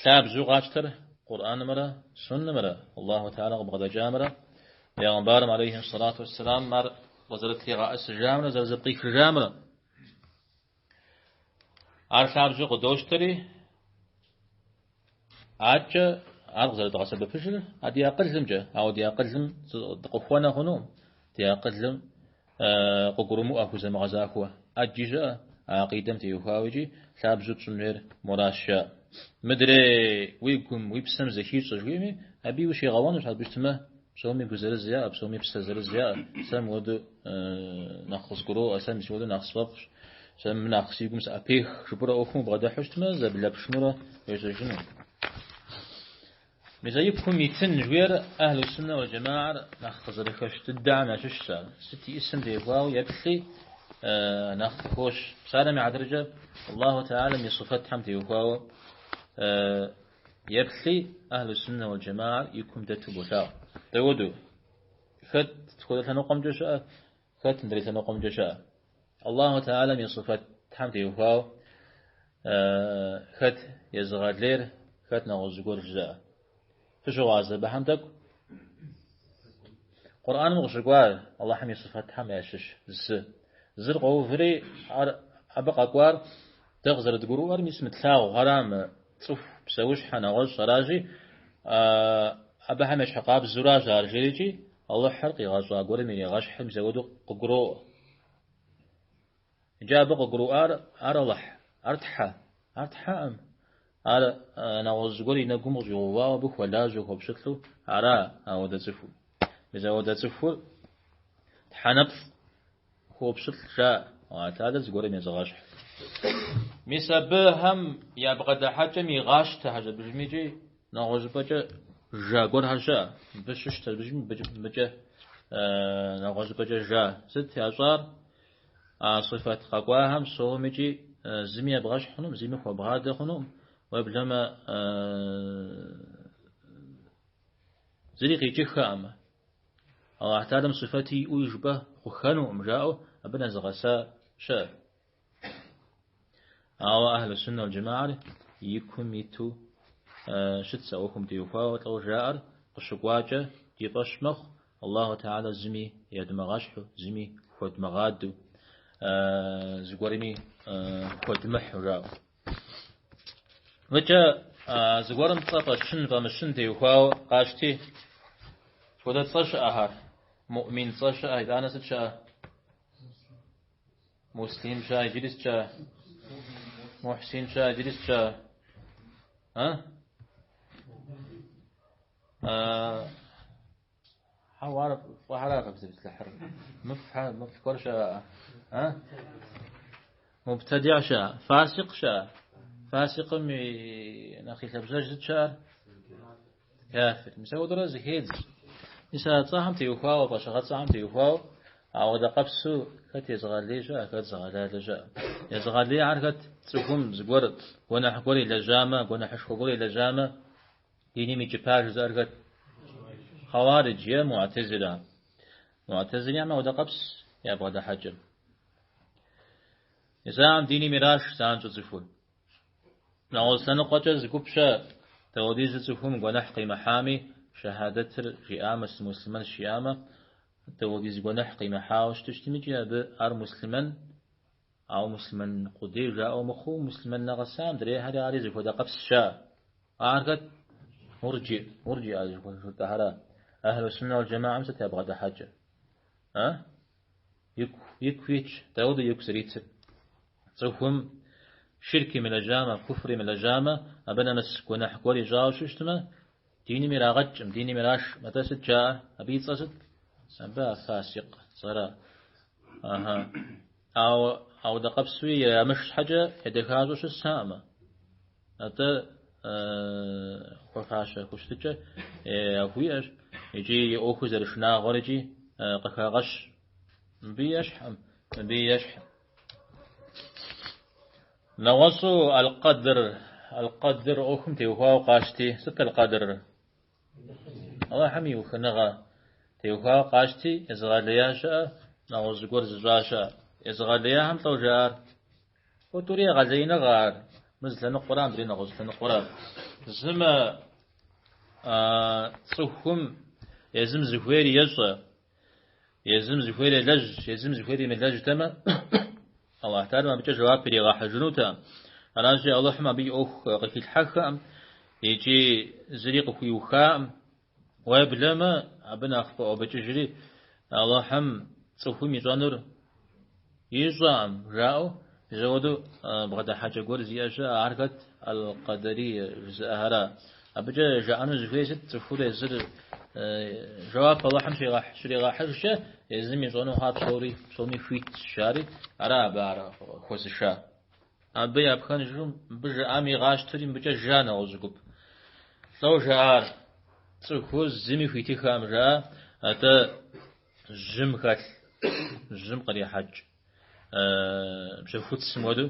лъабжьэу къащтэр Къурӏэнымрэ Суннэмрэ, Аллаху Тэхьэлэ къыбгъэдэкӏамрэ, Пейгъэмбарым алейхи сэлату уэсселам ар къызэрытлъигъэӏэсыжамрэ зэрызэпкъихыжамрэ. Ар лъабжьэу къыдощтэри, Адэкӏэ ар къызэрыдгъэсэбэпыжыр а ди акъылымкӏэ, ауэ ди акъылым дыкъыхуэнэ хъунукъым, ди акъылым къыгурымыӏуэ хузэмыгъэзахуэ ӏэджи щыӏэ, а акъидэм теухуауэ икӏи лъабжьэу тщӏын хуейр моращ жаӏэ. Мыдрей уи гум, уи псэм зэхищӏэ жыхуиӏэми, абыи ущигъэуэнущ, абы щытмэ, псоми гу зырыз яӏэ, псоми псэ зырыз яӏэ, сэ мыуэду нэхъ къызгуроӏуэ, сэ мис мыуэду нэхъ сфӏэфӏщ. Сэ мыбы нэхъ си гум сыӏэпех жыпӏэурэ ӏуэхум убгъэдыхьу щытмэ, зэблэпшынурэ уежьэжыну. Мис а и кум итын жыхуиӏэр Ахьлу Суннэ уал Джэмаӏэр нэхъ къызэрыхэщ дыдэхэм ящыщщ ар. Сыт иӏысым теухуауэ еплъи нэхъ къыхощ. Псалъэм и хьэтыркӏэ Аллаху Тэхьэлэм и сыфэтхэм теухуауэ еплъи Ахьлу Суннэ уал Джэмаӏэр и кум дэту болъагъу. Дауэду? Хэт хуэдэ лъэныкъуэмкӏэ щыӏэ? Хэт мыдрей лъэныкъуэмкӏэ щыӏэ? Аллаху Тэхьэлэм и сыфэтхэм теухуауэ хэт езыгъэлейр, хэт нэгъуэщӏ зыгуэр жызыӏэ? Фыщыгъуазэ абыхэм тӏэкӏу? Къурӏэным къыщыкӏуар Аллахьым и сыфэтхэм ящыщ зы. Зыр къоуври, ар абы къэкӏуар дэ къызэрыдгурыӏуэр мис мы тлъагъухэрам, цӏыху, псэущхьэ, нэгъуэщӏ аращи, Абыхэм ещхьыркъабзэуращ ар жерикӏи, Алыхьыр къигъэщӏа гуэрым иригъэщхьым мис ауэдэу къыгуроӏуэ. Иджы абы къыгурыӏуар ар Алыхь, ар Тхьэ, ар Тхьэкъым. Ар нэгъуэщӏ зыгуэр и нэгум къыщӏигъэувауэ абы хуэлажьэу, хуэпщылӏу ара ауэдэ цӏыхур. Мис ауэдэ цӏыхур тхьэ нэпцӏ хуопщылӏ жаӏэ, Алыхь Тэхьэлэр зыгуэрым езыгъэщхь. Мис абыхэм я бгъэдыхьэкӏэм игъащтэхэщ абыжым икӏи нэгъуэщӏыпӏэкӏэ жа гуэрхэр щыӏэ. Мыбы щыщт абыжым мыбыкӏэ нэгъуэщӏыпӏэкӏэ жа. Сыт ящӏар? А сыфэт къэкӏуахэм псом икӏи зыми ебгъэщхь хъунукъым, зыми хуэбгъадэ хъунукъым. Уеблэмэ зыри къикӏыххэкъым. Аллахь Тэхьэлэм сыфэти иӏэу жыпӏэ хъухэнукъым, жаӏэу абы нэзыгъэса щыӏэ. Ауэ Ахьлу Суннэ уал Джэмаӏэр и кум иту щытщ а ӏуэхум теухуауэ лӏэу жаӏэр къыщыкӏуакӏэ ди фӏэщ мэхъу, Аллаху Тэхьэлэ зыми едмыгъэщхьу, зыми хуэдмыгъадэу, зыгуэрми хуэдмыхьу жаӏэу. Мыкӏэ зыгуэрым цӏэ фӏэщын, фӏэмыщын теухуауэ къащти, хуэдэ цӏэ щыӏэхэр, муӏмин цӏэ щыӏэ, итӏанэ сыт щыӏэ? Муслим щыӏэ, иджыри сыт щыӏэ? Мухьсин щыӏэ, иджыри сыт щыӏэ? А? Хьэуэ, ар фӏыхьэра къыбзэпслъыхьыр? Мыфӏхэр, мыфӏ гуэр щыӏэ? А? Мубтадиӏ щыӏэ, фасикъ щыӏэ. Фасикъым и нэхъ и лъабжьэж сыт щыӏэр? Кафир. Мис ауэдурэ зыхедз. Мис а цӏэхэм теухуауэ, фӏэщыгъэцӏэхэм теухуауэ, ауэдэ къэпсу хэт езыгъэлей щыӏэ, хэт зыгъэлалэ щыӏэ. Езыгъэлейхэр хэт цӏыхум зыгуэр, гуэныхь гуэр илэжьамэ, гуэныхьышхуэ гуэр илэжьамэ, Диным икӏыпа жызыӏэр хэт? Хъэуаридж е муӏтэзилэ. Муӏтэзилэм ауэдэ къэпс я бгъэдыхьэкӏэр. Мис ахэм диным ираш занщӏэу цӏыхур. Нэгъуэщӏ лъэныкъуэкӏэ зы гуп щыӏэ, дауэдизу цӏыхум гуэныхь къимыхьами, шэхьадэтыр жиӏамэ, сымуслъымэнщ жиӏамэ, дауэдиз гуэныхь къимыхьауэ щыту щытмикӏи, абы ар муслъымэн, ауэ муслъымэн къудей жаӏэу мыхъуу, муслъымэн нэгъэса мыдрейхэри ари зыхуэдэ къэпс щыӏэ. Ар хэт? Мурджи, мурджи а жытӏэхьэра. Ахьлу суннэ уал джэмаӏэм сыт я бгъэдыхьэкӏэ? А? Ику, ику итщ. Дауэду ику зэритыр? Цӏыхум ширк имылэжьамэ, куфр имылэжьамэ, абы нэмыс гуэныхь гуэр ищӏауэ щыщтмэ, диным ирагъэкӏым, диным ирашым. Атӏэ сыт жаӏэр? Абы и цӏэ сыт? Абы а фасикъ цӏэра. Аха. Ауэ ауэдэ къэпсуи ирамыш щхьэкӏэ едэхащӏэу щысаӏымэ. Атӏэ хуэфащэ хущытыкӏэ яхуиӏэщ икӏи и ӏуэхур зэрышынагъуэр икӏи къыхагъэщ. Мыбы ещхькъым, мыбы ещхькъым. Нэгъуэщӏу аль-Къэдр, аль-Къэдр ӏуэхум теухуауэ къащти, сыт аль-Къэдрыр? Алыхьым и ухыныгъэ теухуауэ къащти, езыгъэлея щыӏэ, нэгъуэщӏ зыгуэр зыщӏа щыӏэ. Езыгъэлеяхэм лӏо жаӏар? Тӏури егъэлеиныгъэ ар, мы зы лъэныкъуэра, мыдрей нэгъуэщӏ лъэныкъуэра. Зымэ цӏыхум езым зыхуейр ещӏэ, езым зыхуейр елэжь, езым зыхуейр имылэжьтэмэ, Аллахь Тэхьэлам абыкӏэ жэуап иригъэхьыжынутэкъым. Аращи, Алыхьым абы и ӏуэху къыхилъхьэххэкъым икӏи зыри къыхуиухакъым. Уеблэмэ, абы нэхъ фӏэӏуэбыкӏыжри, Алыхьым цӏыхум ищӏэнур ищӏэкъым, жаӏэу, мис ауэдэу бгъэдыхьэкӏэ гуэр зиӏэ щыӏэ, ар хэт Аль-Къадарие жызыӏэхэра. Абыкӏэ жаӏэну зыхуей сыт цӏыхур езыр жэуап Алыхьым щригъэхьыжкӏэ, езым ищӏэну хъуа псори, псоми хуитщ, жари, ара абы ар хуэзыша. Абы я пхэнжу мыбы жаӏам игъащтэри, мыбыкӏэ жа нэгъуэщӏ гуп. Лӏо жаӏар, цӏыхур зыми хуитыххэкъым жаӏа, атӏэ жьым хэлъ, жьым кърихьэкӏ бжьэхуцым хуэдэу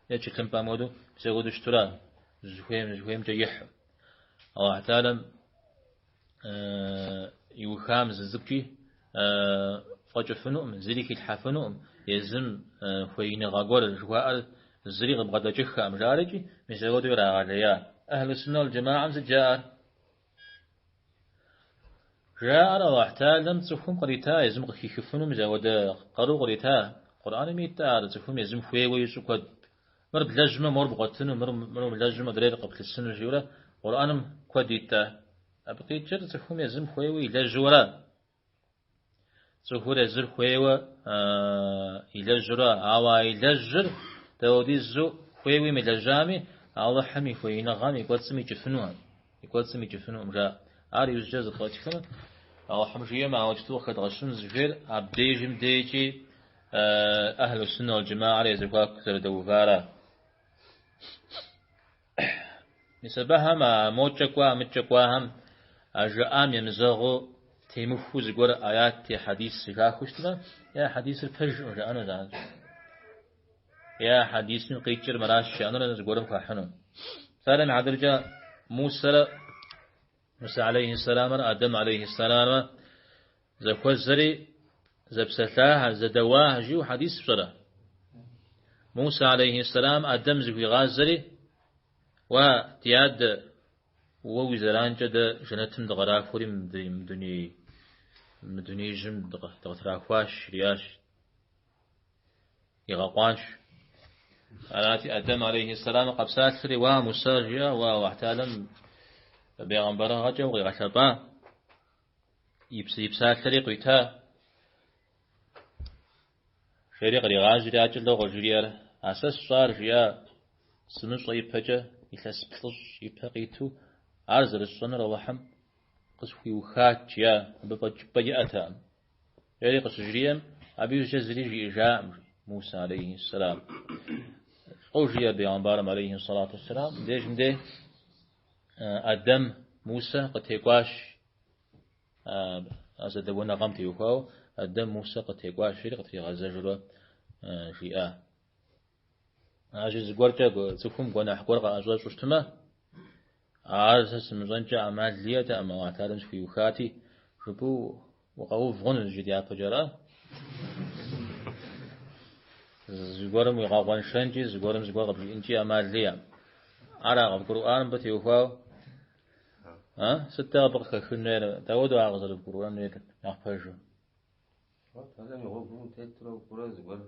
е кӏылъымпӏэм хуэдэу, мис апхуэдэу щытура, зыхуейм, зыхуеймкӏэ ихьу. Аллахь Тэхьэлам иухам зы цӏыкӏукӏи фӏэкӏыфынукъым, зыри хилъхьэфынукъым, езым хуеиныгъэ гуэр жыхуаӏэр зыри къыбгъэдэкӏыххэкъым, жарикӏи, мис апхуэдэу ирагъэлея. Ахьлу суннэ уал джэмаӏэм сыт жаӏэр? Жаӏэр Аллахь Тэхьэлам цӏыхум кърита, езым къыхихыфыну мис апхуэдэ къару кърита. Къурӏэным ит ар цӏыхум езым хуейуэ ищӏу куэд. Мыр блэжьмэ, мор бгъуэтыну, мыр умылэжьмэ, мыдрейр къыплъысыну жиӏэурэ Къурӏэным куэд ит. Абы къикӏыр цӏыхум езым хуейуэ илэжьу ара. Цӏыхур езыр хуейуэ илэжьу ара, ауэ а илэжьыр дауэдизу хуейуэ имылэжьами, Алыхьым и хуеиныгъэм и кӏуэцӏым икӏыфынукъым, и кӏуэцӏым икӏыфынукъым, жаӏэ. Ар иужькӏэ зэпкърытхыну Алыхьым жиӏэмэ, ауэ иджыпсту къыхэдгъэщыну зыхуейр абдежым дежкӏи Ахьлу суннэ уал джэмаӏэр я зэхуаку зэрыдэувара. Мис абыхэм а мокӏэ кӏуа, мыкӏэ кӏуахэм а жаӏам емызэгъыу темыхуу зыгуэр аят е хьэдис зэхахыу щытмэ, е хьэдисыр пэжкъым жаӏэну занщӏэу. Е хьэдисым къикӏыр мыращ жаӏэнурэ зыгуэрым хуахьыну. Псалъэм и хьэтыркӏэ Мусэрэ Мусэ алейхи сэламрэ Адэм алейхи сэламрэ зэхуэзэри зэпсэлъахэр, зэдэуахэр жиӏэу хьэдис пщӏэрэ? Мусэ алейхи сэлам Адэм зыхуигъазэри, Уа, ди адэ, уэ уи зэранкӏэ дэ жэнэтым дыкърахури мы дунеижьым дыкъытрахуащ, жриӏащ. Игъэкъуанш. Арати, Адэм алейхи сэлам къэпсалъэри, Уа, Мусэ, жиӏа, уэ Алыхь Тэхьэлам бегъымбарыгъэкӏэ укъигъэлъэпӏа, и псалъэри къуита. Жери къригъажьэри акӏэ лӏо къыжриӏэр, А сэ сщӏар, жиӏа, сымыщӏэ ипэкӏэ, илъэс плӏыщӏ ипэ къиту, ар зэрысщӏэнур Алыхьым къысхуиухат, жиӏа, абы фӏэкӏыпӏэ иӏэтэкъым. Жери къыщыжриӏэм, абы иужькӏэ зыри жиӏэжакъым, жи Мусэ алейхи сэлам. Лӏо жиӏэр бегъымбарым алейхи сэлату уэсселам, мыбдежым де Адэм Мусэ къытекӏуащ. А зэдэуэныгъэм теухуауэ Адэм Мусэ къытекӏуащ, жери къытригъэзэжурэ жиӏа. Аращи, зыгуэркӏэ цӏыхум гуэныхь гуэр къыӏэщӏэщӏу щытмэ, ар сэ сымыщӏэнкӏэ ӏэмал иӏэтэкъым, Алыхь Тэхьэлам схуиухати, жыпӏэу укъэув хъунущ иджы дяпэкӏэ, ара? Зыгуэрым уигъэкъуэншэнкӏи, зыгуэрым зыгуэр къыбжиӏэнкӏи ӏэмал иӏэкъым. Ара къыбгурыӏуар мыбы теухуауэ? А? Сыт дэ абы къыхэхын хуейр? Дауэдэу ар къызэрыбгурыӏуэн хуейр нэхъ пэжу? Алыхьым и гъуэгум утетрэ укӏуэрэ зыгуэр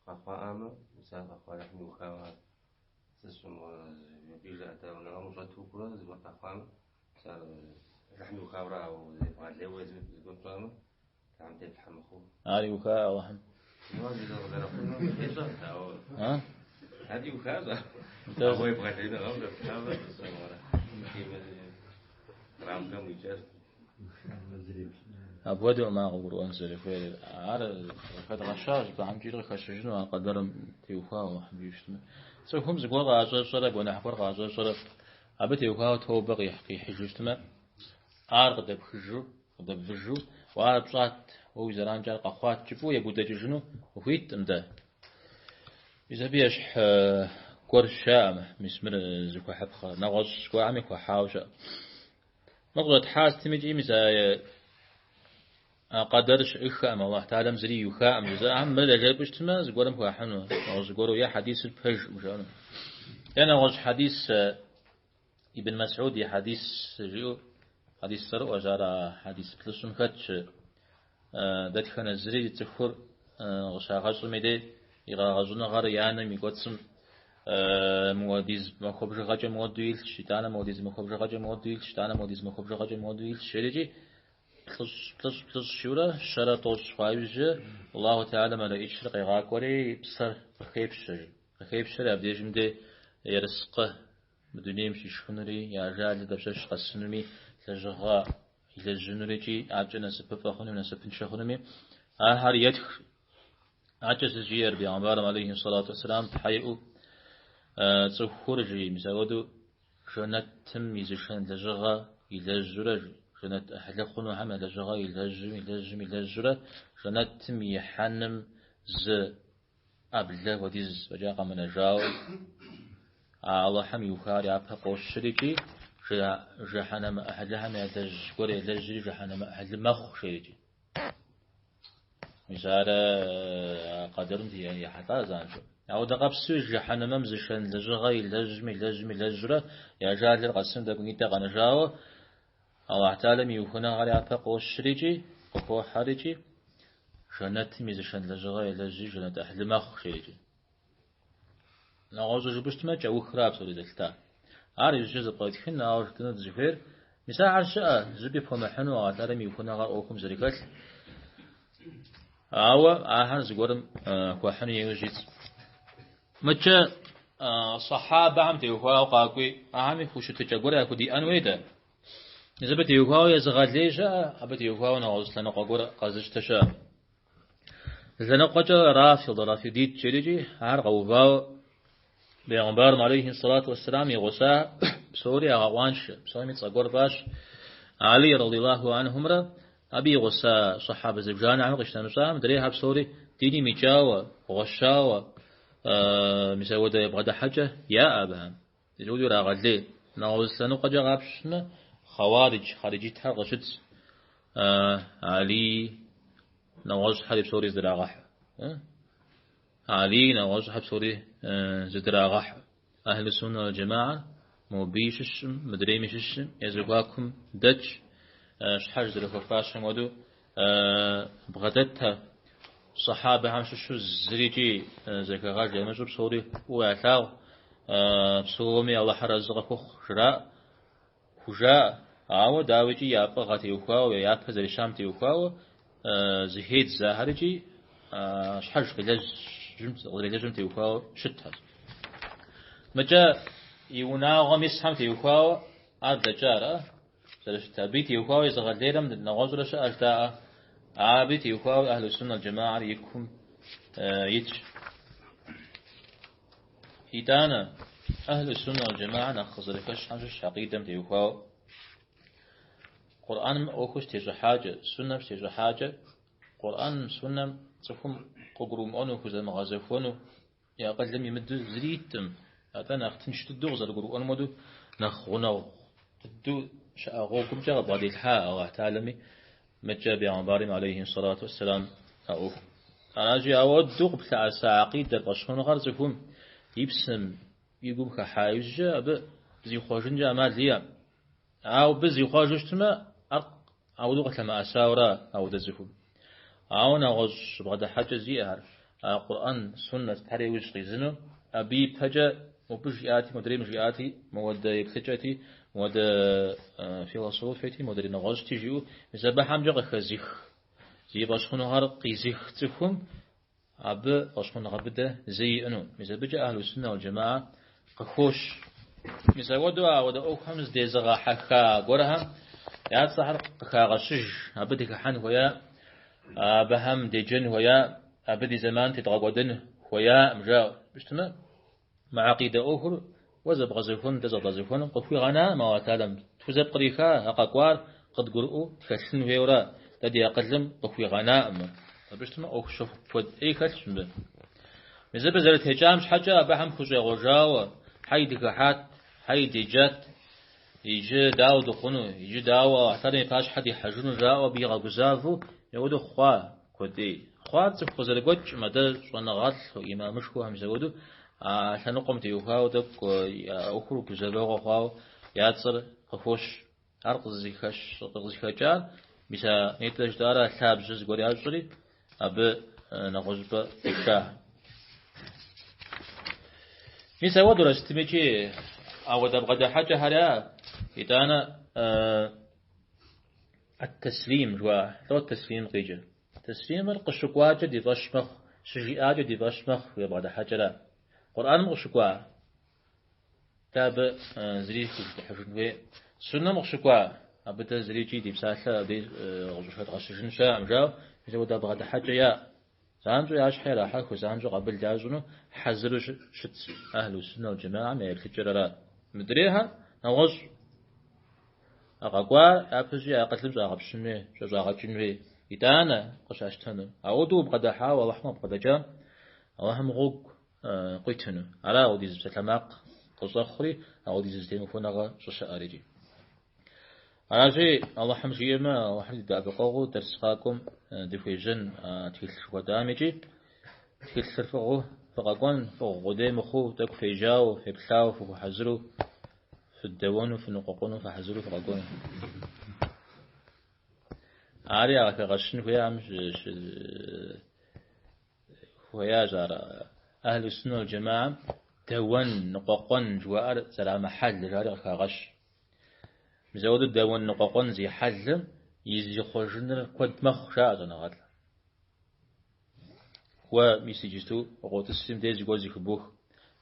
къэхъуаӏамэ, мис ар къэхъуар Алыхьым иухауэ ар. Сыщымыгъуэ, абы жыӏэдаӏуэныгъэм ущӏэту укӏуэрэ зыгуэр къэхъуамэ, мис ар Алыхьым иухауэра, ауэ зебгъэлейуэ езым зыгуэр пщӏамэ, Алыхьым теплъхьэ мыхъуу. Ар иуха Алыхьым? Къызэрыхъунур ещӏэрт, ауэ ар иухащ. Ауэ ебгъэлеиныгъэм зэплъамэ, сыщымыгъуэрэ. Рамкэм уикӏащ. Апхуэдэукъым ар къыгурыӏуэн зэрыхуейр. Ар хэдгъэщащ, абыхэмкӏи къыхэщыжыну а къэдэрым теухуауэ Алыхьым жиӏэу щытмэ. Цӏыхум зыгуэр къыӏэщӏэщӏэрэ, гуэныхь гуэр къыӏэщӏэщӏэрэ, абы теухуауэ тобэ къихьыжу щытмэ, ар къыдэпхыжу, къыдэбвыжу, уэ ар пщӏат, уэ уи зэранкӏэ ар къэхъуат, жыпӏэу ебудэкӏыжыну ухуиткъым дэ. Мис абы ещхь гуэр щыӏэкъым, мис мыр зыхуэхьыпхъэ, нэгъуэщӏ гуэрхэми хуэхьауэ щыӏэ. Мыр къыщӏэтхьа сытым икӏи мис а къэдэр щыӏыххэкъым, Алыхь Тэхьэлам зыри иухакъым жызыӏэхэм мыр яжепӏэу щытмэ, зыгуэрым хуахьыну, нэгъуэщӏ зыгуэру е хьэдисыр пэжкъым жаӏэну. Е нэгъуэщӏ хьэдис Ибн Масӏуд и хьэдис жиӏэу, хьэдис цӏэрыӏуэщ, ар а хьэдис плӏыщӏым хэтщ. Дэтхэнэ зыри цӏыхур къыщагъэщӏым и дей и къэгъэщӏыныгъэр и анэм и кӏуэцӏым мыуэдиз махуэ бжыгъэкӏэ мыуэду илъщ, итӏанэ мыуэдиз махуэ бжыгъэкӏэ мыуэду илъщ, итӏанэ мыуэдиз махуэ бжыгъэкӏэ мыуэду илъщ, жерикӏи плӏыщӏ, плӏыщӏ, плӏыщӏ жиӏэурэ щэрэ тӏощӏ хъуа иужькӏэ Аллаху Тэхьэлам мэлэӏичыр къегъакӏуэри псэр къыхепщэ. Къыхепщэри абдежым де ерыскъы мы дунейм щишхынури, и ажалыр дапщэщ къэсынуми, лэжьыгъэ илэжьынури икӏи акӏэ насыпыфӏэ хъунуми, насыпыншэ хъунуми, ахэр етх. Акӏэ сыт жиӏэр бегъымбарым алейхи сэлату уэсселам тхьэ иӏэу цӏыхур жи, мис апхуэдэу жэнэтым изышэн лэжьыгъэ илэжьурэ жи, жэнэт ӏыхьлы хъунухэм я лэжьыгъэ илэжьым, илэжьым, илэжьурэ жэнэтым ихьэным зы ӏэблэ хуэдиз фӏэкӏа къэмынэжауэ, а Алыхьым иухар япэ къощыр икӏи жыхьэнэмэ ӏыхьлыхэм ялэжь гуэр елэжьри жыхьэнэмэ ӏыхьлы мэхъу, жери. Мис ар къэдэрым ехьэлӏа занщӏэу. Ауэдэ къабзэу жыхьэнэмэм зышэн лэжьыгъэ илэжьым, илэжьым, илэжьурэ и ажалыр къэсын тӏэкӏунитӏэ къэнэжауэ, Алыхь Тэхьэлам и ухыныгъэр япэ къощыр икӏи, къыхохьэр икӏи, жэнэтым изышэн лэжьыгъэ елэжьри жэнэт ӏыхьлы мэхъу, жери. Нэгъуэщӏу жыпӏэу щытмэ, кӏэухра псори зэлъытар. Ар иужькӏэ зэпкърытхын, ауэ жытӏэну дызыхуейр, Мис ахэр щыӏэ, зыщӏыпӏи пхуэмыхьыну Алыхь Тэхьэлам и ухуэныгъэр ӏуэхум зэрыхэлъ. Ауэ ахэр зыгуэрым хуэхьыну иужь итщ. Мыкӏэ сахьабэхэм теухуауэ къакӏуи, ахэми хущытыкӏэ гуэр яхудиӏэн хуей дэ. Мис абы теухуауэ езыгъэлей щыӏэ, абы теухуауэ нэгъуэщӏ лъэныкъуэ гуэр къэзыщтэ щыӏэ. Лъэныкъуэкӏэ рафидэ, рафидит жерикӏи ар къэувауэ Бегъымбарым алейхи сэлату уэсселам и гъуса псори ягъэкъуаншэ, псоми цӏэ гуэр фӏащ. Али радиллаху анхумрэ абы и гъуса сахьабэ зыбжанэхэм къищынэмыщӏа, мыдрейхэр псори диным икӏауэ, гъуэщауэ, мис ауэдэ бгъэдыхьэкӏэ яӏэ абыхэм. Зыуи ирагъэлей. Нэгъуэщӏ лъэныкъуэкӏэ къапщтмэ, хъэуаридж, хъариджитхэр къыщытщ. Алий нэгъуэщӏхэри псори зыдрагъэхь. Алий нэгъуэщӏхэр псори зыдрагъэхь. Ахьлу суннэ уал джэмаӏэр мобыи щыщым, мыдрейми щыщым, я зэхуакум дэтщ. Щхьэж зэрыхуэфащэм хуэдэу бгъэдэтхэ. Сахьабэхэм щыщу зырикӏи зэхэгъэж ямыщӏу псори фӏыуэ ялъагъу, псоми Алыхьыр арэзы къахухъу жраӏэ, хужаӏэ. Ауэ дауикӏи я фӏыгъэ теухуауэ, я япэ зэрищам теухуауэ зыхедз ахэр икӏи щхьэж къызэрилэжьым теухуауэ щытхэщ. Мыкӏэ и унагъуэм исхэм теухуауэ ар блэкӏар, Зэрыщыт абы теухуауэ езыгъэлейрэм нэгъуэщӏрэ щыӏэ жытаӏэ, абы теухуауэ Ахьлу Суннэ уал Джэмаӏэр и кум итщ. Итӏанэ Ахьлу Суннэ уал Джэмаӏэр нэхъ къызэрыхэщхэм щыщ акъидэм теухуауэ Къурӏэным ӏуэхур щытещӏыхьакӏэ, суннэм щытещӏыхьакӏэ, Къурӏэным, суннэм цӏыхум къыгурымыӏуэну, хузэмыгъэзэхуэну, И акъылым имыдэу зыри иткъым, атӏэ нэхъ тынш дыдэу къызэрыгурыӏуэнум хуэдэу, нэхъ гъунэгъу дыдэу щыӏэ гъуэгумкӏэ къыбгъэделъхьа Алыхь Тэхьэлами мыкӏэ бегъымбарым алейхи сэлату уэсселам а ӏуэху. Аращи, ауэдэу къыплъэӏэса акъидэр, фӏэщхъуныгъэр цӏыхум и псэм, и гум хыхьа иужькӏэ абы зихъуэжынкӏэ ӏэмал иӏэкъым. Ауэ абы зихъуэжу щытмэ, ар ауэдэу къылъэмыӏэсауэра ауэдэ цӏыхум. Ауэ нэгъуэщӏ бгъэдыхьэкӏэ зиӏэхэр, а Къурӏэн, суннэ сытхэр иужь къизыну, абы ипэкӏэ мобы жиӏати, модрейм жиӏати, мыуэдэ еплъыкӏэти, мыуэдэ философиети, модрей нэгъуэщӏти жиӏэу, мис абыхэмкӏэ къыхэзых, зи фӏэщхъуныгъэр къизых цӏыхум Абы фӏэщхъуныгъэ быдэ зэи иӏэну. Мис абыкӏэ Ахьлу Суннэ уал Джэмаӏэ къыхощ. Мис ауэдэу ауэдэ ӏуэхухэм зыдезыгъэхьэха гуэрхэм я цӏэхэр къыхагъэщыж, абы дыхыхьэн хуея, абыхэм деджэн хуея, абы ди зэман тедгъэкӏуэдэн хуеякъым, жаӏэу щытмэ, мы акъидэ ӏуэхур уэ зэбгъэзэхуэн, дэ зэдгъэзэхуэну къыхуигъэнаӏым Алыхь Тэхьэлам. Тхузэпкъриха а къэкӏуар къыдгурыӏуэу тхэлъын хуейуэра, дэ ди акъылым къыхуигъэнаӏым. Абы щытмэ, ӏуэху щэху куэд ӏей хэлъщ мыбы. Мис абы зэрытекӏам щхьэкӏэ абыхэм хущӏегъуэжауэ, хьэй дыхыхьат, хьэй деджат, иджы дауэ дыхъуну, иджы дауэ Алыхь Тэхьэлам и пащхьэ дихьэжыну жаӏэу абы игъэгузавэу ауэдэу хъуа куэд ӏей. Хъуар цӏыху къызэрыгуэкӏым, атӏэ щӏэныгъэлӏхэу, имамышхуэхэм мис ауэдэу а лъэныкъуэм теухуауэ тӏэкӏу а ӏуэхур гузэвэгъуэ хъуауэ я цӏэр къыхощ. Ар къызыхэкӏар, мис а нетӏэ жытӏара лъабжьэ зыгуэр ящӏри, абы нэгъуэщӏыпӏэ тепша. Мис ауэдурэ сытмикӏи ауэдэ бгъэдыхьэкӏэхэр яӏэ, итӏанэ ат-таслим жыхуаӏэ, лӏо таслим къикӏыр. Таслимыр къыщыкӏуакӏэ ди фӏэщ мэхъу, щыжиӏакӏэ ди фӏэщ мэхъу жиӏэ бгъэдыхьэкӏэра. Къурӏэным къыщыкӏуа, дэ абы зыри хужытӏыхьыжын хуей. Суннэм къыщыкӏуа, абы дэ зырикӏи ди псалъэ абы къыщӏыхэдгъэщыжын щыӏэкъым, жаӏэу, мис апхуэдэ бгъэдыхьэкӏэ яӏэ. Занщӏэу я щхьэ ирахьэхыу, занщӏэу къабыл ящӏыну хьэзыру щытщ Ахьлу Суннэ уал Джэмаӏэм я еплъыкӏэр ара. Мыдрейхэр нэгъуэщӏ. А къэкӏуар япэщӏи акъылым щӏагъэпщын хуей, щӏагъэкӏын хуей, итӏанэ къыщащтэну. Ауэдэу убгъэдыхьауэ Алыхьым убгъэдэкӏам, Алыхьым гъуэгу къуитыну. Ара ауэдиз псалъэмакъ къыщӏэхъури, ауэдиз зэтемыхуэныгъэ щӏыщыӏэр икӏи. Аращи, Алыхьым жиӏэмэ, Алыхьыр ди дэӏэпыкъуэгъуу дэрс къакӏуэм дыхуежьэн тхылъ жыхуэтӏам икӏи тхылъыр фӏыгъыу фыкъэкӏуэн, фӏыгъу къудей мыхъуу, тӏэкӏу фежьауэ, феплъауэ, фыхуэхьэзыру, фыдэуэну, фыныкъуэкъуэну, фыхьэзыру фыкъэкӏуэну. Ари ягъэхэгъэщын хуеям хуеящ ар Ахьлу Суннэ уал Джэмаӏэм дэуэн, ныкъуэкъуэн жыхуаӏэр зэрамыхьэл жари къыхагъэщ. Мис ауэдэу дауэн ныкъуэкъуэн зи хьэлым и зихъуэжыныр куэд мэхъу, жаӏэ щӏэныгъэлӏ. Уэ мис иджысту укъотӏысри мыбдеж зыгуэр зэхыбох.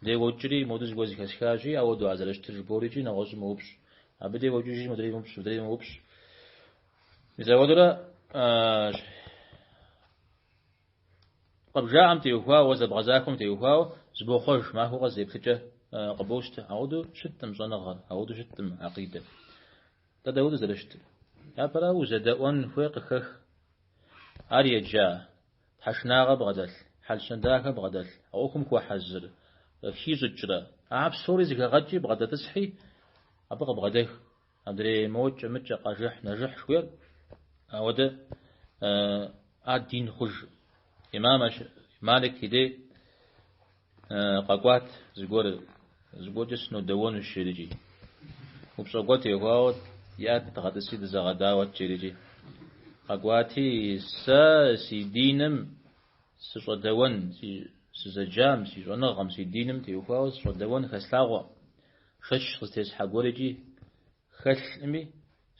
Мыбдеж уокӏри моду зыгуэр зэхэсхащи, ауэдэу ар зэрыщытыр жыбори икӏи нэгъуэщӏым уоупщӏ. Абы дей уокӏыжри модрейм уоупщӏ, модрейм уоупщӏ. Мис ауэдурэ къыбжаӏэм теухуауэ, уэ зэбгъэзахуэм теухуауэ зыбохъуэж, махуэ къэс еплъыкӏэ къыбощтэ. Ауэдэу щыткъым щӏэныгъэр, ауэдэу щыткъым акъидэр. Атӏэ дауэдэу зэрыщытыр? Япэрауэ, узэдэӏуэн хуей къыхэх. Ар еджа, тхьэшынагъэ бгъэдэлъ, хьэл-щэн дахэ бгъэдэлъ, а ӏуэхум хуэхьэзыр, хищӏыкӏрэ. А псори зэхэгъэкӏи бгъэдэтӏысхьи, абы къыбгъэдэх. Адрей мокӏэ, мыкӏэ, къэжыхь, нэжыхь жыхуиӏэр, ауэдэ ар дин хъуж. Имам Малик и дей къэкӏуат зыгуэр, зыгуэркӏэ сынодэуэнущ, жерикӏи. Упщӏэ гуэр теухуауэ иӏэт, дгъэтӏыси дызэгъэдауэт, жерикӏи. Къэкӏуати, сэ си диным сыщӏэдэуэн, си сызэджам, си щӏэныгъэм, си диным теухуауэ сыщӏэдэуэн хэслъагъуэкъым. Шэч къызытесхьэ гуэр икӏи хэлъми,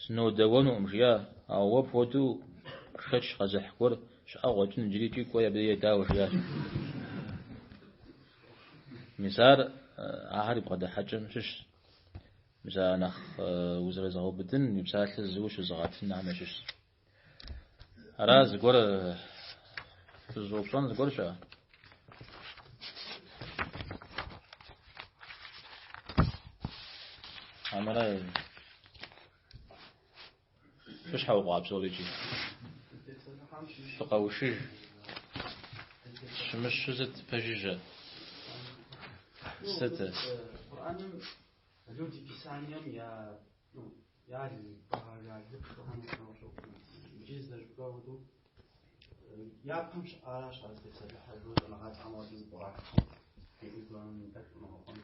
сынодэуэнукъым, жиӏа, ауэ уэ пхуэдэу шэч къэзыхь гуэр щыӏэ къыщӏэкӏын иджыри икӏи кӏуэи абы едауэ, жиӏащ. Мис ар ахэр и бгъэдыхьэкӏэм щыщщ. Мис а нэхъ узэрызыгъэубыдын, уи псалъэ зыуэ щызыгъэтынхэм ящыщщ. Ара зыгуэр фыщӏэупщӏэн зыгуэр щыӏэ? Амэрэ фыщхьэукъуа псори икӏи. Фыкъэушыж. Щымыщу сыт пэжыжьэ? Сыт? Къурӏэным люди Писанием я Ял бгъэжа лыпшхэм иджы зэрыжыпӏа хуэдэу япэм щыӏаращ ар зытепсэлъыхьыр щӏэныгъэлӏхэм хуэдэу зыпкърахыу тӏэкӏу ныкъуэкъуэн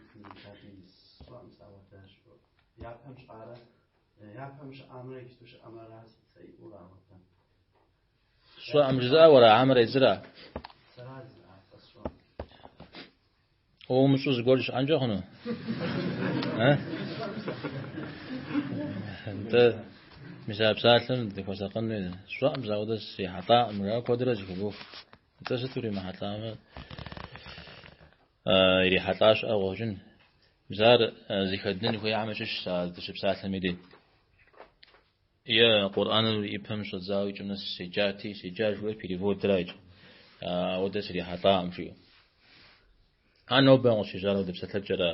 сщӏэкъым сэ ауэдэщ. Япэм щыӏарэ япэм щыӏамрэ иджысту щыӏэмрэ разница иӏэу ауэдэ. Сщӏэкъым жызыӏэр уэра хьэмэрэ езыра? Сэра жызыӏар, сэ сщӏэкъым. Уэ умыщӏэу зыгуэр щыӏэнкӏэ хъуну? Нтӏэ, мис а псалъэм дыхуэсакъын хуей. Сщӏэкъым сэ ауэдэ срихьэлӏакъым, жаӏэу куэдрэ зыхыбох. Нтӏэ, сыт уримыхьэлӏамэ, ирихьэлӏа щыӏэ къыщӏэкӏын. Мис ар зыхэднын хуейхэм ящыщщ а дыщыпсалъэм и дей. Е Къурӏэныр и пэм щӏэдзауэ и кӏэм нэс седжати, седжа жыхуиӏэр переводра иджы. Ауэдэ срихьэлӏакъым жиӏэу. Ар нобэ къыщежьар ауэдэ псэлъэкӏэра,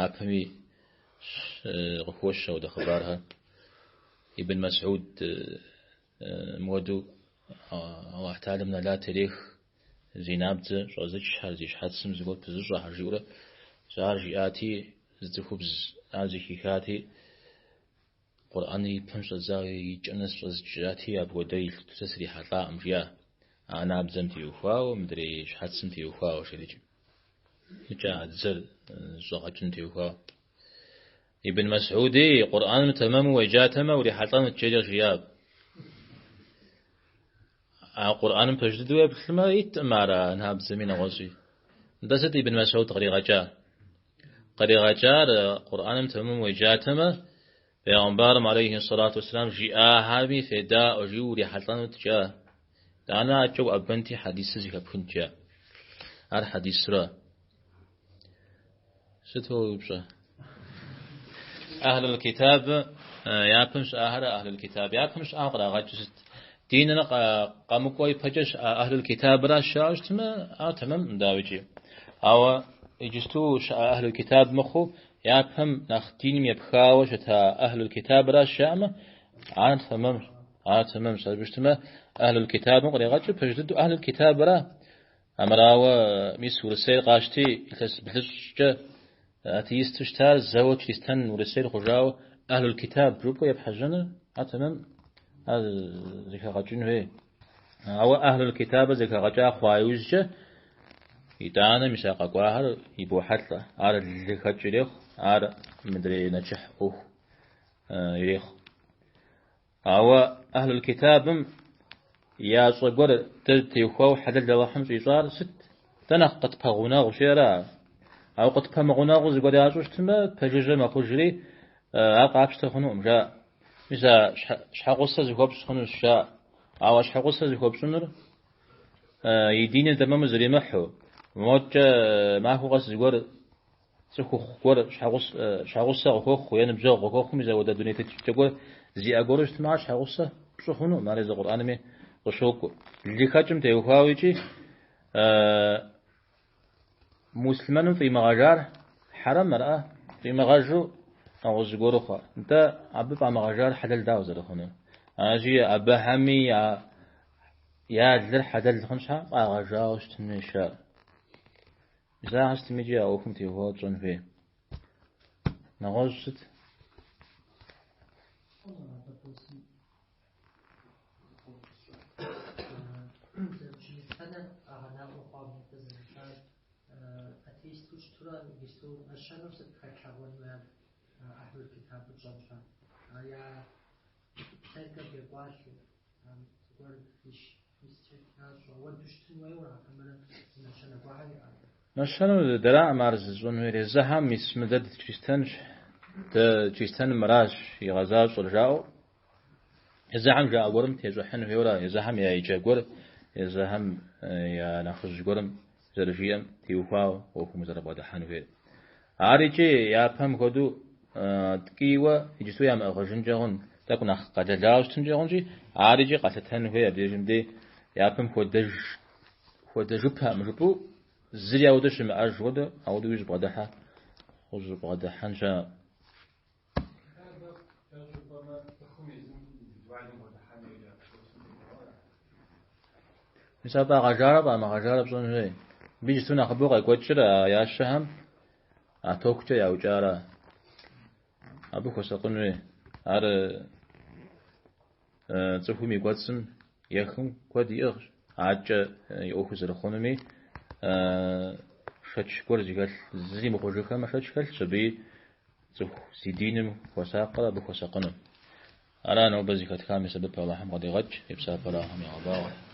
япэми къыхощ ауэдэ хъыбархэр. Ибн Масӏуд мыуэду Аллахь Тэхьэлам нэлат ирех зи набдзэ щӏэзычхэр, зи щхьэцым зыгуэр пызыщӏэхэр жиӏэурэ, ар жиӏати, зы цӏыхубз ар зэхихати, Къурӏэныр и пэм щӏэдзауэ и кӏэм нэс щӏэзычати, апхуэдэ илъу сэ срихьэлӏакъым, жиӏа. А набдзэм теухуауэ, мыдрей щхьэцым теухуауэ, жерикӏ. Икӏи а дзэр щӏэгъэкӏын теухуауэ. Ибн Масӏуди Къурӏэным тэмэму уеджатэмэ, урихьэлӏэнут, жери жиӏа. А Къурӏэным пэж дыдэу еплъмэ, иткъым ар а набдзэми нэгъуэщӏи. Нтӏэ сыт Ибн Масӏуд къригъэкӏа? Къригъэкӏар Къурӏэным тэмэму уеджатэмэ, Пейгъэмбарым алейхи сэлату уэсселам жиӏахэми федаӏуэ жиӏэу урихьэлӏэнут жиӏа. Итӏанэ адэкӏэ уӏэбэнти хьэдисыр зэхэпхынт жиӏа. Ар хьэдисра. Сыт уэ уи упщӏэ? Ахьлул китаб япэм щыӏахэр ахьлул китаб. Япэм щыӏам кърагъэкӏыр сыт? Диныр къэмыкӏуэ ипэкӏэ щыӏа ахьлул китабращ жаӏэу щытмэ, ар тэмэмкъым дауикӏи. Ауэ иджысту щыӏэ ахьлул китаб мыхъуу, япэм нэхъ диным епхауэ щыта ахьлул китабращ жаӏэмэ, ар тэмэмщ, ар тэмэмщ. Абы щытмэ, ахьлул китабым кърегъэкӏыр пэж дыдэу ахьлул китабра. Амырауэ, мис Урысейр къащти, илъэс блыщӏкӏэ атеисту щытар зэуэ чристэн Урысейр хъужауэ ахьлул китаб жыпӏэу епхьэжьэныр, ар тэмэм, ар зэхэгъэкӏын хуей. Ауэ ахьлул китабыр зэхэгъэкӏа хъуа иужькӏэ, итӏанэ мис а къэкӏуахэр ибохьэлӏэ. Ар лыхэкӏ ирехъу, ар мыдрей нэчыхь ӏуэху ирехъу. Ауэ ахьлул китабым ящӏэ гуэр дэ теухуауэ хьэлэл Алыхьым щӏищӏар сыт? Дэ нэхъ къытпэгъунэгъущи ара? Ауэ къытпэмыгъунэгъуу зыгуэр ящӏэу щытмэ, пэжыжьэ мэхъужри, Ар къапщтэ хъунукъым, жаӏэ. Мис а щхьэгъусэ зыхуэпщӏ хъунущ, жаӏэ. Ауэ щхьэгъусэ зыхуэпщӏынур и диныр тэмэму зэримыхьу, модкӏэ махуэ къэс зыгуэр цӏыхухъу гуэр щхьэгъусэ къыхуэхъу е ныбжьэгъу къыхуэхъум мис ауэдэ дуней тетыкӏэ гуэр зиӏэ гуэру щытмэ, ар щхьэгъусэ пщӏы хъунукъым, ар езы Къурӏэнми къыщокӏуэ. Лыхэкӏым теухуауэ икӏи муслъымэным фӏимыгъэжар хьэрэм ара? Фӏимыгъэжу нэгъуэщӏ зыгуэру хъуа. Нтӏэ, абы фӏамыгъэжар хьэлэл дауэ зэрыхъунур? Аращи, абыхэми я лыр хьэлэл хъун щхьэ фӏагъэжауэ щытын хуейщ ар. Мис ахэр сытми икӏи а ӏуэхум теухуауэ тщӏэн хуей. Нэгъуэщӏ сыт? Нэщэнэу дэраӏым ар зыщӏын хуейр. Езыхэм мис мы дэ дычристэнщ, дэ чристэным мыращ игъэзащӏэр жаӏэу, езыхэм жаӏэ гуэрым тещӏыхьын хуейуэра, езыхэм я еджа гуэр, езыхэм я нэхъыжь гуэрым зэрыжиӏэм теухуауэ ӏуэхум узэрыбгъэдыхьэн хуейр. Ар икӏи япэм хуэдэу ткӏийуэ иджысту ямыӏыгъыжынкӏэ хъун, тӏэкӏу нэхъ къэлэлауэ щытынкӏэ хъунщи, ар икӏи къэлъытэн хуей абдежым дей япэм хуэдэж хуэдэжыпэкъым жыпӏэу зыри ауэдэ щымыӏэж хуэдэ, ауэдэуи узыбгъэдыхьэ, узыбгъэдыхьэн щыӏэкъым. Мис ар фӏагъэжарэ фӏамыгъэжарэ пщӏэн хуей. Мыбы иджысту нэхъыбэу къекӏуэкӏыр а ящэхэм а токкӏэ яукӏара. Абы хуэсакъын хуей. Ар цӏыхум и кӏуэцӏым ехым куэд иӏыгъщ. Адэкӏэ и ӏуэхур зэрыхъунуми шэч гуэр зыхэлъ, зыри мыхъужыхэмэ шэч хэлъщ абыи цӏыху зи диным хуэсакъыр абы хуэсакъыну. Ара нобэ зэхэтхам и сэбэп Алыхьым къыдигъэкӏ, и псапэр Алыхьым игъэбагъуэ.